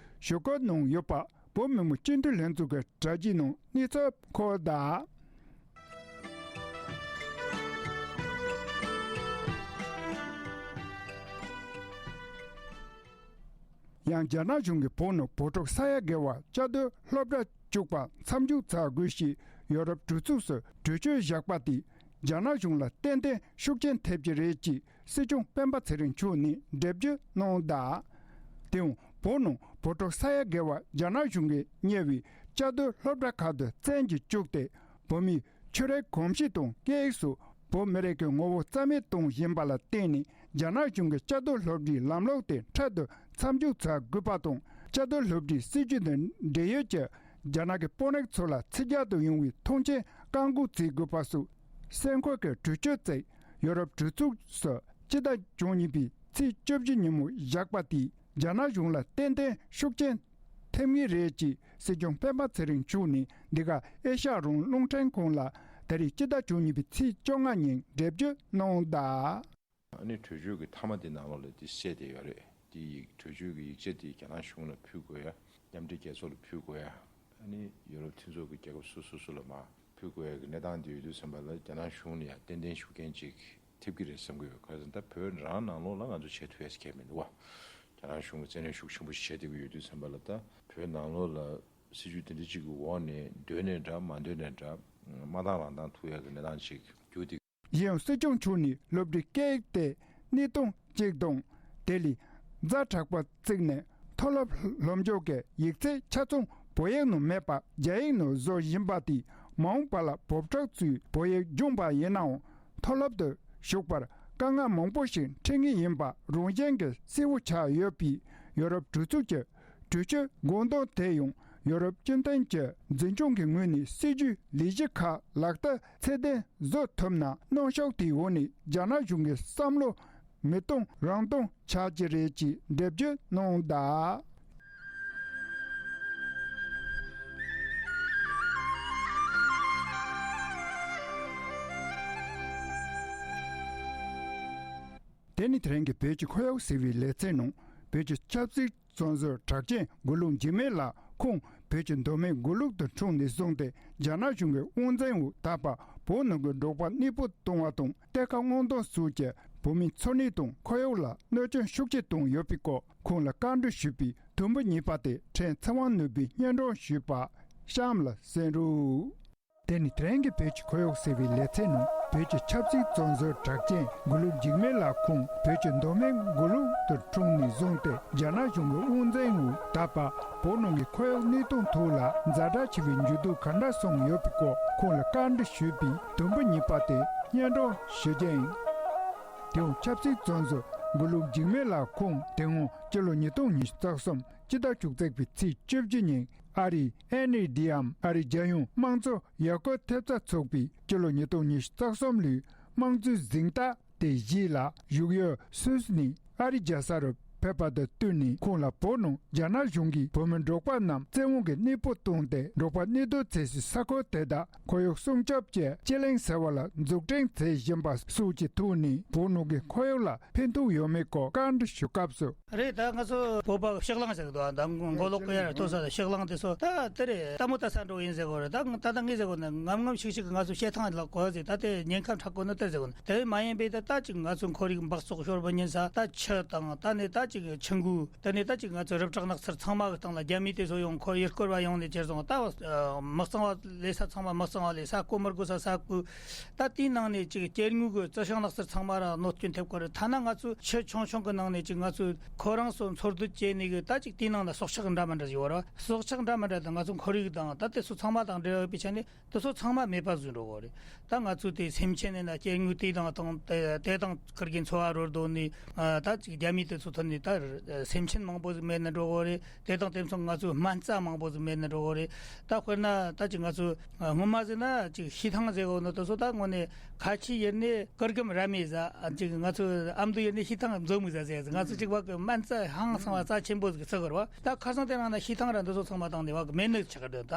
ཞུ་སྐུལ་གནང་ཡོད་པ་བོད་མི་མང་སྤྱི་འཐུས་ལྷན་ཚོགས་ཀྱི་དྲ་རྒྱའི་ནང་གནས་ཚུལ་འཁོད་གདའ། ཡང་རྒྱ་ནག་གཞུང་གིས་བོད་ནང་བོད་ཕྲུག་ས་ཡ་བརྒལ་བ་བཅའ་སྡོད་སློབ་གྲྭ་བཅུག་པ་མཚམས་འཇོག་བྱ་དགོས་ཞེས་ཡོ་རོབ་གྲོས་ཚོགས་སུ་གྲོས་ཆོད་བཞག་པ་དེས་རྒྱ་ནག་གཞུང་ལ་ཏན་ཏན་ཤུགས་རྐྱེན་ཐེབས་ཀྱི་རེད་ཅེས་སྲིད་སྐྱོང་སྤེན་པ་ཚེ་རིང་མཆོག་ནས་འགྲེལ་བརྗོད་གནང་གདའ། དེ་ཡང་བོད་ནང་བོད་ཕྲུག་ས་ཡ་བརྒལ་བ་རྒྱ་ནག་གཞུང་གིས་གཉེར་བའི་བཅའ་སྡོད་སློབ་གྲྭ་ཁག་ཏུ་བཙན་གྱིས་བཅུག་སྟེ། བོད་མིའི་ཆོས་རིག་གོམས་གཤིས་དང་སྐད་ཡིག་སོགས་བོད་མི་རིགས་ཀྱི་ངོ་བོ་རྩ་མེད་གཏོང་བཞིན་པ་ལ་བརྟེན་ནས། རྒྱ་ནག་གཞུང་གིས་བཅའ་སྡོད་སློབ་གྲྭའི་ལམ་ལུགས་དེ་འཕྲལ་དུ་མཚམས་འཇོག་བྱ་དགོས་པ་དང་། བཅའ་སྡོད་སློབ་གྲྭའི་སྲིད་ཇུས་དང་འབྲེལ་ཡོད་ཀྱི་རྒྱ་ནག་གི་དཔོན་རིགས་ཚོ་ལ་ཚིག་རྒྱག་ཏུ་ཡོང་བའི་ཐོངས་མཆན་བཀག་འགོག་བྱེད་དགོས་པ་སོགས་སེམས་འཁུར་གྱི་གྲོས་ཆོད་ཅིག་ཡོ་རོབ་གྲོས་ཚོགས་སུ་སྤྱི་ཟླ་བཅུ་གཉིས་པའི་ཚེས་བཅུ་བཞི་ཉིན་མོ་བཞག་པ་དེས། རྒྱ་ནག་གཞུང་ལ་ཏན་ཏན་ཤུགས་རྐྱེན་ཐེབས་ངེས་རེད་ཅེས་སྲིད་སྐྱོང་སྤེན་པ་ཚེ་རིང་མཆོག་ནས་འདི་ག་ཨེ་ཤ་ཡ་རང་དབང་རླུང་འཕྲིན་ཁང་ལ་ད་རེས་སྤྱི་ཟླ་བཅུ་གཉིས་པའི་ཚེས་བཅོ་ལྔ་ཉིན་འགྲེལ་བརྗོད་གནང་གདའ། ཨ་ནི་གྲོས་ཆོད་ཀྱི་མཐའ་མ་དེ་ནང་ལོགས་ལ་དེ་གསལ་བསྡད་ཡོད་རེད། དེ་ཡིག་གྲོས་ཆོད་ཀྱི་ཡིག་ཆ་དེ་རྒྱ་ནག་གཞུང་ལ་ཕུལ་དགོས་ཡ། མཉམ་འབྲེལ་རྒྱལ་ཚོགས་ལ་ཕུལ་དགོས་ཡ། ཨ་ནི་ཡོ་རོབ་མཐུན་ཚོགས་ཀྱི་རྒྱལ་ཁབ་སོ་སོ་སོ་ལ་མར་ཕུལ་དགོས་ཡ་གི་གནས་སྟངས་དེ་ཡོད་དུས་ཙམ་པ་ལ་རྒྱ་ནག་གཞུང་ནས་ཡ་ཏན་ཏན་ཤུགས་རྐྱེན་ཅིག་ཐེབས་ཀྱི་རེད་བསམ་གྱི་ཡོད། ག་རེ་ཟེར་ན་ད་བོད་རང་ནང་ལོགས་ལ་ང་ཚོ་བྱེད་ཐུབ་ཡ་ཞིག་གང་ཡང་མི་འདུག་བ། རྒྱ་ནག་གཞུང་གིས་བཙན་གནོན་ཤུགས་ཆེན་པོ་ཞིག་བྱེད་བསྡད་ཀྱི་ཡོད་དུས་ཙམ་པ་ལ། ད་བོད་ནང་ལོགས་ལ་སྲིད་ཇུས་དེ་འདྲ་ཅིག་གི་འོག་ནས་འདོད་ནའི་འདྲ་མ་འདོད་ནའི་འདྲ་མ་བཏང་རང་བཏང་ཐུབ་ཡ་གི་གནས་སྟངས་ཅིག་འགྱུར་བསྡད། གཞན་ཡང་སྲིད་སྐྱོང་མཆོག་ནས་སློབ་གྲྭའི་སྐད་ཡིག་དེ་གནས་སྟངས་གཅིག་དང་། དེ་ལས་ཛ་དྲག་པ་བརྩིས་ནས་མཐོ་སློབ་སློབ་སྦྱོང་གི་ཡིག་ཚད་ཆ་ཚང་བོད་ཡིག་ནང་མེད་པར་རྒྱ་ཡིག་ནང་བཟོ་བཞིན་པ་དེས་མ་འོངས་པ་ལ་བོད་ཕྲུག་ཚོས་བོད་ཡིག་སྦྱོང་པ་ཡིན་ནའང་། མཐོ་སློབ་ཏུ་ཞུགས་པར་དཀའ་ངལ་མང་པོ་ཞིག་འཕྲད་ངེས་ཡིན་པ་རང་བཞིན་གྱིས་གསལ་བོ་ཆགས་ཡོད་པས། ཡོ་རོབ་གྲོས་ཚོགས་ཀྱི་གྲོས་ཆོད་དགོངས་དོན་དེ་ཡང་ཡོ་རོབ་སྤྱི་མཐུན་གྱི་འཛིན་སྐྱོང་གི་ངོས་ནས་སྲིད་ཇུས་ལས་གཞི་ཁག་ལག་བསྟར་ཚད་ལྡན་བཟོ་ཐུབ་ན། གནོན་ཤུགས་དེའི་འོག་ནས་རྒྱ་ནག་གཞུང་གི་བསམ་བློ་མི་གཏོང་རང་གཏོང་ཆགས་ཀྱི་རེད་ཅེས་འགྲེལ་བརྗོད་གནང་གདའ། དེ་ནི་དེ་རིང་གི་བོད་ཀྱི་ཁོར་ཡུག་ཟེར་བའི་ལེ་ཚན་ནང་། བོད་ཀྱི་ཆབ་སྲིད་བཙོན་ཟུར་གྲགས་ཅན་མགོ་ལོག་འཇིགས་མེད་ལགས་ཁོང་བོད་ཀྱི་མདོ་སྨད་མགོ་ལོག་ཏུ་འཁྲུངས་ནས་བཟུང་སྟེ། རྒྱ་ནག་གཞུང་གི་དབང་འཛིན་འོག་ད་བར་བོད་ནང་གི་འབྲོག་པ་གནས་སྤོ་གཏོང་བ་དང་། གཏེར་ཁ་སྔོག་འདོན་སོགས་ཀྱིས་བོད་མིའི་འཚོ་གནས་དང་ཁོར་ཡུག་ལ་གནོད་སྐྱོན་ཤུགས་ཆེ་བཏང་ཡོད་པའི་སྐོར། ཁོང་ལ་བཀའ་འདྲི་ཞུས་པའི་དུམ་བུ་གཉིས་པ་དེ་ཕྲན་ཚེ་དབང་ནོར་བུས་སྙན་སྒྲོན་ཞུས་པ་གཤམ་ལ་གསན་རོགས། དེ་ནི་དེ་རིང་གི་བོད་ཀྱི་ཁོར་ཡུག་ཟེར་བའི་ལེ་ཚན་ནང་། བོད་ཀྱི་ཆབ་སྲིད་བཙོན་ཟུར་གྲགས་ཅན་མགོ་ལོག་འཇིགས་མེད་ལགས་ཁོང་བོད་ཀྱི་མདོ་སྨད་མགོ་ལོག་ཏུ་འཁྲུངས་ནས་བཟུང་སྟེ། རྒྱ་ནག་གཞུང་གི་དབང་འཛིན་འོག་ད་བར་བོད་ནང་གི་ཁོར་ཡུག་གནས་སྟངས་ཐོག་ལ་ཛ་དྲག་ཆེ་བའི་འགྱུར་ལྡོག་ག་འདྲ་སོང་ཡོད་པའི་སྐོར། ཁོང་ལ་བཀའ་འདྲི་ཞུས་པའི་དུམ་བུ་གཉིས་པ་དེ་སྙན་སྒྲོན་ཞུ་རྒྱུ་ཡིན། དེའང་ཆབ་སྲིད་བཙོན་ཟུར་མགོ་ལོག་འཇིགས་མེད་ལགས་ཁོང་དེ་སྔོན་སྤྱི་ལོ་ཉིས་སྟོང་ཉི་ཤུ་རྩ་གསུམ་སྤྱི་ཟླ་བཅུ་གཅིག་པའི་ཚེས་བཅུ་བཞི་ཉིན་ཨ་རིའི་ཨེན་ཨི་ཌི་འམ་ཨ་རིའི་རྒྱལ་ཡོངས་དམངས་གཙོ་ཡར་སྐུལ་ཐེབས་རྩ་ཚོགས་པའི་སྤྱི་ལོ་ཉིས་སྟོང་ཉི་ཤུ་རྩ་གསུམ་ལོའི་དམངས་གཙོའི་གཟེངས་རྟགས་དེ་བཞེས་ལ། བཞུགས་ཡུལ་སུད་སི་ནས་ཨ་རིའི་རྒྱལ་ས་རུ་ ཕེབས་པ་དང་བསྟུན་ནས། ཁོང་ལ་བོད་ནང་རྒྱ་ནག་གཞུང་གིས་བོད་མི་འབྲོག་པ་རྣམས་བཙན་དབང་གིས་གནས་སྤོ་བཏང་སྟེ། འབྲོག་པ་གནས་སྡོད་བྱེད་སའི་ས་ཁུལ་དེ་དག་ཁོར་ཡུག་སྲུང་སྐྱོབ་ཀྱི་སྤྱི་གླིང་ཟེར་བ་ལ་འཛུགས་སྐྲུན་བྱེད་བཞིན་པ་སོགས་ཀྱི་ཐོག་ནས། བོད་ནང་གི་ཁོར་ཡུག་ལ་ཕན་ཐོགས་ཡོད་མེད་སྐོར་བཀའ་འདྲི་ཞུ་སྐབས་སུ། རེད། ད་ང་ཚོ་བོད་པ་ཕྱག་ལེན་ཟེར་གི་འདུག་ད་མགོ་ལོག་གི་ཡར་ལྟོས་ས་ཕྱག་ལེན་དེ་ཚོ་ད་དེ་རེད། ལྟད་མོ་ལྟ་ས་འགྲོ་ཡིན་ཟེར་གོ་རེད། ད་ད་ལྟ་ངས་ཟེར་གོ་ནི་ངམ་ངམ་ཤིག་ཤིག་གི་ང་ཚོ་བཤད་ཐང་ལ་གོ་ཟེར། ད་དེ་ཉེན་ཁ་འཕྲད་གོ་ནི་དེ་ཟེར་གོ་ནི། དེ་མ་ཡིན་པའི་ད་ད་ཅིག་ང་ཚོ་ཁོར་ཡུག་འབག་བཙོག་ཤོར་བ་ཉིན་ས། ད་ཆུ་དང་ད་ནི་ད་ཅིག་ཆུ་འགོ། དེ་ནས་ད་ཅིག་ང་ཚོ་རི་བྲག་ནགས་ཚལ་ཚང་མ་གི་སྟེང་ལ་རྒྱ་མི་དེ་ཚོ་ཡོང་ཁོ་ཡུལ་སྐོར་བ་ཡོང་ནས་ཁྱེར་སོང་། ད་མི་གཙང་བ་ལས་ས་ཚང་མ་མི་གཙང་བ་ལས། ས་རྐོ་མི་དགོས་ས་ས་རྐོ། ད་དེའི་ནང་ནས་ཅིག་སྐྱེ་དངོས་གི་རྩི་ཤིང་ནགས་ཚལ་ཚང་མ་ར་གནོད་སྐྱོན་ཐེབས་ཀྱི་རེད། ཐ་ན་ང་ཚོའི་ཆུ་ཆུང་ཆུང་གི་ནང་ནས་ཅིག་ང་ཚོས་ཁོ་རང་ཚོ་འཚོ་སྡོད་བྱས་ནས་གི་ད་ཅིག་དེའི་ནང་ན་སྲོག་ཆགས་འདྲ་མི་འདྲ་ཞིག་ཡོད་རེད་བ། སྲོག་ཆགས་འདྲ་མི་འདྲ་དང་ང་ཚོ་ཁོར་ཡུག་དང་ད་དེ་ཚོ་ཚང་མ་དང་འབྲེལ་བ་ཡོད་པའི་ཆ་ནས། དེ་ཚོ་ཚང་མ་མེད་པ་བཟོས་འགྲོ་གི་རེད། ད་ང་ཚོ་དེ་སེམས་ཅན་ནི་ན་སྐྱེ་དངོས་དེ་དང་དང་དེ་དེ་དང་ཁིར་གི་འཚོ་བ་རོལ་དོ་ནི། ཨ། ད་ཅིག་རྒྱ་མི་དེ་ཚོ་ཐོན་ནི་ད་སེམས་ཅན་མང་པོ་ཟིག་མེད་ནི་འགྲོ་གི་རེད། དེ་དང་དེ་མཚུངས་ང་ཚོ་སྨན་རྩྭ་མང་པོ་ཟིག་མེད་ནི་འགྲོ་གི་རེད། ད་དཔེར་ན་ད་ཅིག་ང་ཚོ་སྔོན་མ་ཟིག་ན་ཅིག་བྱེ་ཐང་ཟེར་གོ་ནི་དེ་ཚོ་ད་དངོས་གནས་ཁ་ཆེ་ཡིན་ནི་གུར་གུམ་ར་མེད་ཟ། ཅིག་ང་ཚོ་ཨ་མདོ་ཡིན་ནི་བྱེ་ཐང་མཛོ་མིག་ཟ་ཟེར་ཟེར། ང་ཚོ་ཅིག་བ་གི་སྨན་རྩྭ་ཧང་སང་བ་རྩ་ཆེན་པོ་ཟིག་བརྩི་གི་རེད་བ། ད་ཁ་སང་དེ་རིང་ན་བྱེ་ཐང་ར་འདི་ཚོ་ཚང་མ་བཏང་ནས་བ་གི་མེད་ནི་ཆགས་གི་རེད། ད་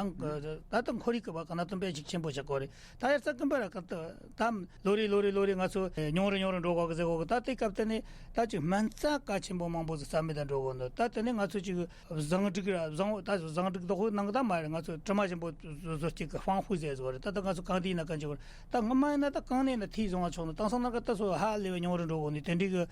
ད་ལྟ་ཁོར་ཡུག་གི་བ་གི་གནད་དོན་དཔེ་ཞིག་ཆེན་པོ་ཆགས་གི་རེད། ད་ཡར་རྩ་ཀུན་པ་ར་གི་ད་ལོ་རེ་ལོ་རེ་ལོ་རེ་ང་ཚོ་ཉུང་རུ་ཉུང་རུ་འགྲོ་གོ་གི་ཟེར་གོ་གི། ད་དེ་སྐབས་དེ་ནས་ད་ཅིག་སྨན་རྩྭ་གལ་ཆེན་པོ་མང་པོ་ཟིག་རྩ་མེད་དུ་འགྲོ་གོ་ནི། ད་དེ་ནས་ང་ཚོ་ཅིག་བཟང་དྲུག་ར་བཟང་བོ་ད་བཟང་དྲུག་བདག་པོ་ནང་ད་མ་རེད། ང་ཚོ་དྲི་མ་ཞིམ་པོ་བཟོ་བཅུག་གི་ཧྥང་ཧྥུ་ཟེར་བཟོ་རེད། ད་ད་ང་ཚོ་གང་དེ་ཡིན་ན་གང་བྱེད་གོ་རེད། ད་སྔོན་མ་ཡིན་ན་ད་གང་ནས་ན་ཐིག་བཟུང་བ་ཆོག་ནི། དེང་སང་ན་ག་ད་སོ་ཧ་ལས་པ་ཉུང་རུ་འགྲོ་གོ་ནི་དེ་འདྲའི་གི་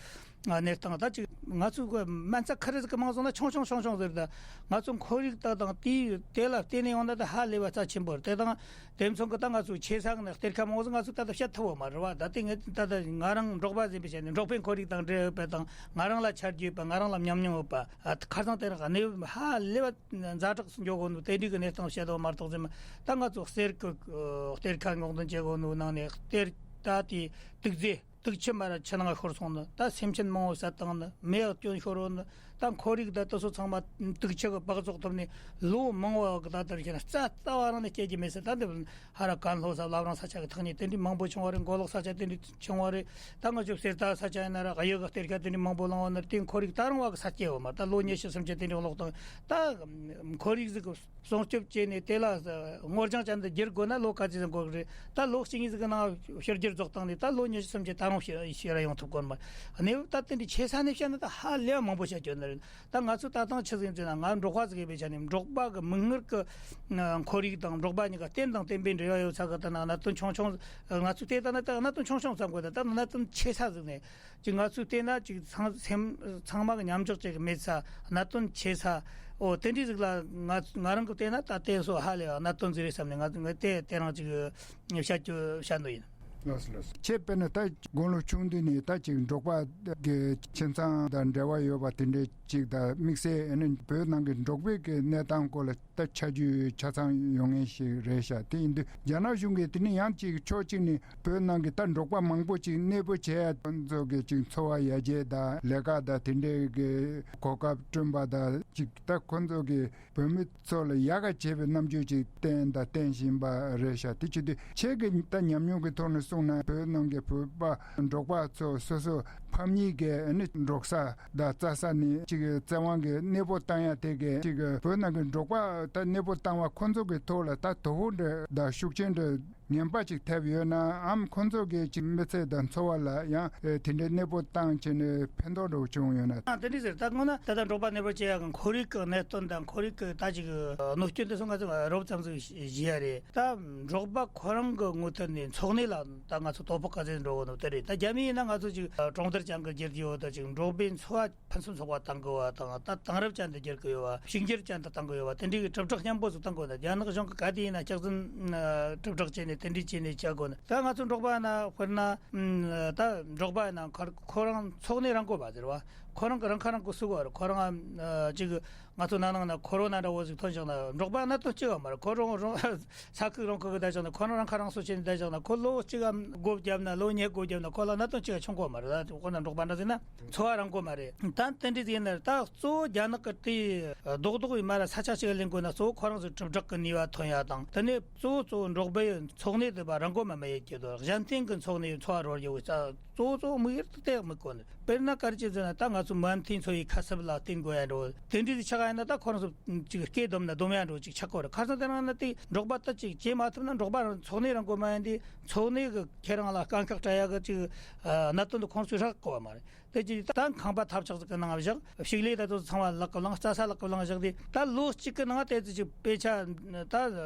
གནས་སྟངས། ད་ཅིག་ང་ཚོའི་གི་སྨན་རྩྭ་ཁ་རི་ཟིག་གི་མང་སོང་ན་ཆུང་ཆུང་ཆུང་ཆུང་ཟེར། ད་ང་ཚོ་ཁོར་ཡུག་ད་དང་དེའི་དེ་ལ་བརྟེན་ནས་ཡོང་ན་ད་ཧ་ལས་པ་རྩ་ཆེན་པོ་རེད། དེ་དང་དེ་མཚུངས་གི་ད་ང་ཚོའི་ཆེ་ས་གི་ན་གཏེར་ཁ་མང་བོ་ཟིག་ང་ཚོས་ད་ལྟ་བཤད་ཐུབ་བོ་མ་རེད་བ། ད་དེ་ངས་ད་ལྟ་ང་རང་འབྲོག་པ་ཟིན་པའི་ཆ་ནས་འབྲོག་པའི་ཁོར་ཡུག་དང་འབྲེལ་ཡོད་པ་དང་། ང་རང་ལ་ཆ་རྒྱུས་ཡོད་པ། ང་རང་ལ་ཉམས་མྱོང་ཡོད་པ། ཨ། ཁ་སང་དེ་རིང་གནས་བབ་ཧ་ལས་པ་ཛ་དྲག་ཏུ་འགྱོ་གོ་ནོ་དེ་འདྲའི་གི་གནས་སྟངས་བཤད་དོ་མ་གཏོགས་ཟིན་མ། ད་ང་ཚོ་གསེར་གི་གཏེར་ཁ་སྔོག་འདོན་བྱེད་གོ་ནོ་ནང་ནས་གཏེར་ད་དེ་དུག་རྫས་དུག་ཆུ་མར་ར་ཆུ་ནང་ཤོར་སོང་ནི། ད་སེམས་ཅན་མང་བོ་བསད་བཏང་ནི། མེ་ཡག་སྐྱོན་ཤོར་བོ་ནི། ད་ཁོར་ཡུག་ད་དེ་ཚོ་ཚང་མ་དུག་ཆུ་གི་སྦགས་བཙོག་ཐུབ་ནས་ལོ་མང་བོ་གི་ད་ལྟར་བཤད་ན་རྩ་རྩ་བ་རང་ནས་སྐྱེ་རྒྱུ་མེད་ཟེར། ད་འདི་ཧ་ར་ཀན་ལྷོ་ས་བླ་བྲང་ས་ཆ་གི་ཐག་ཉེ་དེ་འདྲའི་མང་པོ་བྱུང་བ་རེད། མགོ་ལོག་ས་ཆ་དེ་འདྲའི་བྱུང་བ་རེད། ད་ང་ཚོ་གསེར་རྟ་ས་ཆ་ཡིན་ན་ར་གཡུ་གི་གཏེར་ཁ་དེ་འདྲའི་མང་པོ་བླངས་བ་ནི། དེ་ཁོར་ཡུག་ད་རུང་བ་གི་ས་སྐྱེ་བ་མ། ད་ལོ་ཉི་ཤུ་སུམ་ཅུ་དེ་འདྲའི་ལོག་དང་། ད་ཁོར་ཡུག་ཟིག་གི་སྲུང་སྐྱོབ་བྱས་ནས་དེ་ལ་སྔོ་ལྗང་ཅན་དུ་བསྒྱུར་དགོས་ན་ལོ་ག་ཚོད་ཟིག་འགོར་གི་རེད། ད་ལོ་གཅིག་གཉིས་ཟིག་གི་ནང་ཕྱི་འགྱུར་རྫོགས་བཏང་ནས་ད་ལོ་ཉི་ཤུ་སུམ་ཅུ་ད་རུང་ཕྱི་ཕྱི་ར་ཡོང་ཐུབ་གོ་མ། གནས་བབ་ད་དེ་འདྲའི་ཆེ་ས་ནས་བཤད་ན་ད་ཧ་ལས་པ་མང་པོ་བཤད་རྒྱུ་ནི་རེད། ད་ང་ཚོ་ད་ཐེངས་ཆི་ཟིག་ཡིན་ཟེར་ན། ང་འབྲོག་པ་ཟིག་ཡིན་པའི་ཆ་ནས་འབྲོག་པ་གི་མིག་སྔར་གི་ཁོར་ཡུག་དང་འབྲོག་པ་གཉིས་ཀ་རྟེན་དང་བརྟེན་པའི་འབྲེལ་བ་ཡོད་ས་གི་ད་ན་གནད་དོན་ཆུང་ཆུང་། ང་ཚོས་བལྟས་ད་ན་ད་གནད་དོན་ཆུང་ཆུང་བསམ་དགོས། ད་ད་གནད་དོན་ཆེ་ས་ཟིག་ནས། ཅིག་ང་ཚོས་བལྟས་ན་ཅིག་ཚང་སེམས་ཚང་མ་གི་མཉམ་འཇོག་ཅིག་མེད་ས། གནད་དོན་ཆེ་ས། འོ་དེ་འདྲའི་ཟིག་ལ་ང་ང་རང་གི་བལྟས་ན་ད་དེ་སོ་ཧ་ལས་པ་གནད་དོན་ཟིག་རེད་བསམ་ནས་ང་ང་དེ་དེ་རང་ཅིག་བཤད་རྒྱུ་བཤད་འདོད་ཡིན། ལགས་སོ་ལགས་སོ། ཁྱེད་དཔེར་ན་ད་དགུང་ལོ་ཆུང་དུས་ནས་ད་ཅིག་འབྲོག་པ་གི་ཁྱིམ་ཚང་དང་འབྲེལ་བ་ཡོད་པ་དེ་འདྲའི་ཅིག་ད་དམིགས་བསལ་ཨ་ནི་བོད་ནང་གི་འབྲོག་པའི་གི་གནས་སྟངས་སྐོར་ལ་ད་ཆ་རྒྱུས་ཆ་ཚང་ཡོད་མཁན་ཞིག་རེད་ཤག་དེ་ཡིན་དུས་རྒྱ་ནག་གཞུང་གིས་དེ་ནི་ཡང་ཅིག་ཕྱོགས་གཅིག་ནས་བོད་ནང་གི་ད་འབྲོག་པ་མང་པོ་ཅིག་གནས་སྤོ་བྱས་ཡ། ཁོང་ཚོ་གི་ཅིག་འཚོ་བ་ཡར་རྒྱས་དང་ལས་ཀ་དང་དེ་འདྲའི་གི་གོ་སྐབས་བསྐྲུན་པ་དང་ཅིག་ད་ཁོང་ཚོ་གི་བོད་མི་ཚོ་ལ་ཡག་ག་བྱེད་པའི་རྣམ་འགྱུར་ཅིག་བསྟན་དང་བསྟན་བཞིན་པ་རེད་ཤག་དེ་བྱེད་དུས་ཁྱེད་ཀྱི་ད་ཉམས་མྱོང་གི་ཐོག་ནས་གསུངས་ན། བོད་ནང་གི་བོད་པ་འབྲོག་པ་ཚོ་སོ་སོ་ཕམ་ཉེས་ཀྱི་ཨ་ནི་འབྲོག་ས་དང་རྩྭ་ས་ནས་ཅིག་བཙན་དབང་གིས་གནས་སྤོ་བཏང་ཡ་དེ་གི་ཅིག་བོད་ནང་གི་འབྲོག་པ་ད་གནས་སྤོ་བཏང་བ་ཁོང་ཚོ་གི་ཐོག་ལ་ད་དོ་ཕོག་འདྲ་དང་ཤུགས་རྐྱེན་འདྲ་ངན་པ་ཅིག་ཐེབས་ཡོད་ན། ཨམ་ཁོང་ཚོ་གི་ཅིག་མི་ཚེ་དང་འཚོ་བ་ལ་ཡང་དེ་འདྲའི་གནས་སྤོ་བཏང་བྱས་ནས་ཕན་ཐོགས་འདྲ་བོ་བྱུང་ཡོད་ན། ཨ། དེ་འདྲ་ཟེར། ད་དངོས་གནས་ད་ལྟ་འབྲོག་པ་གནས་སྤོ་བྱེད་ཡ་གི་ཁོར་ཡུག་གི་གནད་དོན་དང་ཁོར་ཡུག་གི་ད་ཅིག་གནོད་སྐྱོན་དེ་ཚོ་ང་ཚོ་རོབ་ཙམ་ཟིག་ཞུ་ཡ་རེད། ད་འབྲོག་པ་ཁོ་རང་གི་ངོས་ཐད་ནས་འཚོ་གནས་ལ་ད་ང་ཚོ་དོ་ཕོག་ག་ཚོད་འགྲོ་གི་འདུག་དེ་རེད། ད་རྒྱ་མི་ཡིན་ན་ང་ཚོ་ཅིག་གྲོང་རྡལ་ཅན་གི་རྒྱུ་རྒྱུ་ད་ཅིག་འབྲོག་པའི་འཚོ་བ་ཕུན་སུམ་ཚོགས་པ་གཏང་དགོས་པ་དང་། ད་དེང་རབས་ཅན་དུ་བསྒྱུར་དགོས་པ། ཕྱུག་འགྱུར་ཅན་དུ་གཏང་དགོས་པ། དེ་འདྲའི་གི་དྲིལ་བསྒྲགས་མཉམ་པོ་ཟིག་གཏང་དགོས་ན། རྒྱ་ནག་གཞུང་གི་ག་དུས་ཡིན་ན་སྐྱག་རྫུན་དྲིལ་བསྒྲགས་བྱས་ནས་དེ་འདྲའི་བྱས་ནས་བྱ་དགོས་ན། ད་ང་ཚོ་འབྲོག་པ་ན་དཔེར་ན་ད་འབྲོག་པ་ཡིན་ན་ཁ་ཁོ་རང་འཚོ་གནས་རང་མགོ་མ་ཟེར་བ། ཁོ་རང་གི་རང་ཁ་རང་མགོ་གསོ་དགོས་རེད། ཁོ་རང་ཅིག་ང་ཚོ་ནང་ནང་ན་ཁོ་རོ་ན་འདྲ་བོ་ཟིག་ཐོན་བཞག་ན་འབྲོག་པ་གནད་དོན་གཅིག་ཡང་མ་རེད། ཁོ་རང་རང་ས་ཁུག་རང་ཁུག་གི་བསྡད་བཞག་ན། ཁོ་རང་རང་ཁ་རང་གསོ་བྱས་ནས་བསྡད་བཞག་ན། ཁོ་ལོ་གཅིག་གམ་སྒོ་བརྒྱབ་ན། ལོ་གཉིས་སྒོ་བརྒྱབ་ན། ཁོ་ལ་གནད་དོན་གཅིག་ཡང་བྱུང་གོ་མ་རེད། ད་ཁོ་ན་འབྲོག་པ་འདྲ་ཟེར་ན་འཚོ་བ་རང་མགོ་མ་རེད། ད་དེ་འདྲ་ཟིག་ཡིན་ན། ད་གཙོ་བོ་རྒྱ་ནག་གི་དེ་རྡོག་རྡོག་ཡིན་མ་ར་ས་ཆ་གཅིག་ལེན་དགོས་ན། གཙོ་བོ་ཁོ་རང་ཚོ་དྲིལ་བསྒྲགས་གི་ནུས་པ་ཐོན་ཡ་དང་། དེ་ནས་གཙོ་བོ་གཙོ་བོ་འབྲོག་པའི་འཚོ་གནས་དེ་བ་རང་མགོ་མ་མ་ཡེད་ཀྱི་དོ། གཞན་བརྟེན་གི་འཚོ་གནས་འཚོ་བ་རོལ་ཡོད་ས། གཙོ་བོ་གཙོ་བོ་དམིགས་ཡུལ་དེ་དེ་དམིགས་དགོས་ནི། དཔེར་ན་ག་རེ་བྱེད་ཟེར་ན། ད་ང་ ཚོ་མུ་མཐུད་འཚོ་བའི་ཁ་གསབ་ལ་བརྟེན་དགོས་ཡ་འགྲོ། དེ་འདྲའི་ཆགས་ཡ་ན་ད་ཁོ་རང་ཚོ་ཅིག་སྐེ་བསྡོམས་ན་སྡོམ་ཡ་འགྲོ་ཅིག་ཆགས་དགོས་རེད། ཁ་སང་དེ་རིང་ན་དེ་འབྲོག་པ་ད་ཅིག་བྱེད་མ་ཐུབ་ན་འབྲོག་པ་རང་འཚོ་གནས་རང་དགོས་མ་ཡིན་དེ་འཚོ་གནས་གི་ཁྱེད་རང་ལ་དཀའ་ཁག་སྤྲད་ཡ་གི་ཅིག་གནད་དོན་དེ་ཁོང་ཚོས་རག་དགོས་པ་མ་རེད། དེ་ཅི་ད་ཁང་པ་ཐབས་ཆག་ཅིག་གི་ནང་བཞག་ཕྱུགས་ལས་ད་དུང་ཚང་མ་ལག་གི་བླངས་རྩྭ་ས་ལག་གི་བླངས་བཞག་དེ་ད་ལོ་གཅིག་གི་ནང་དེ་ཚོ་ཅིག་དཔེ་ཆ་ད་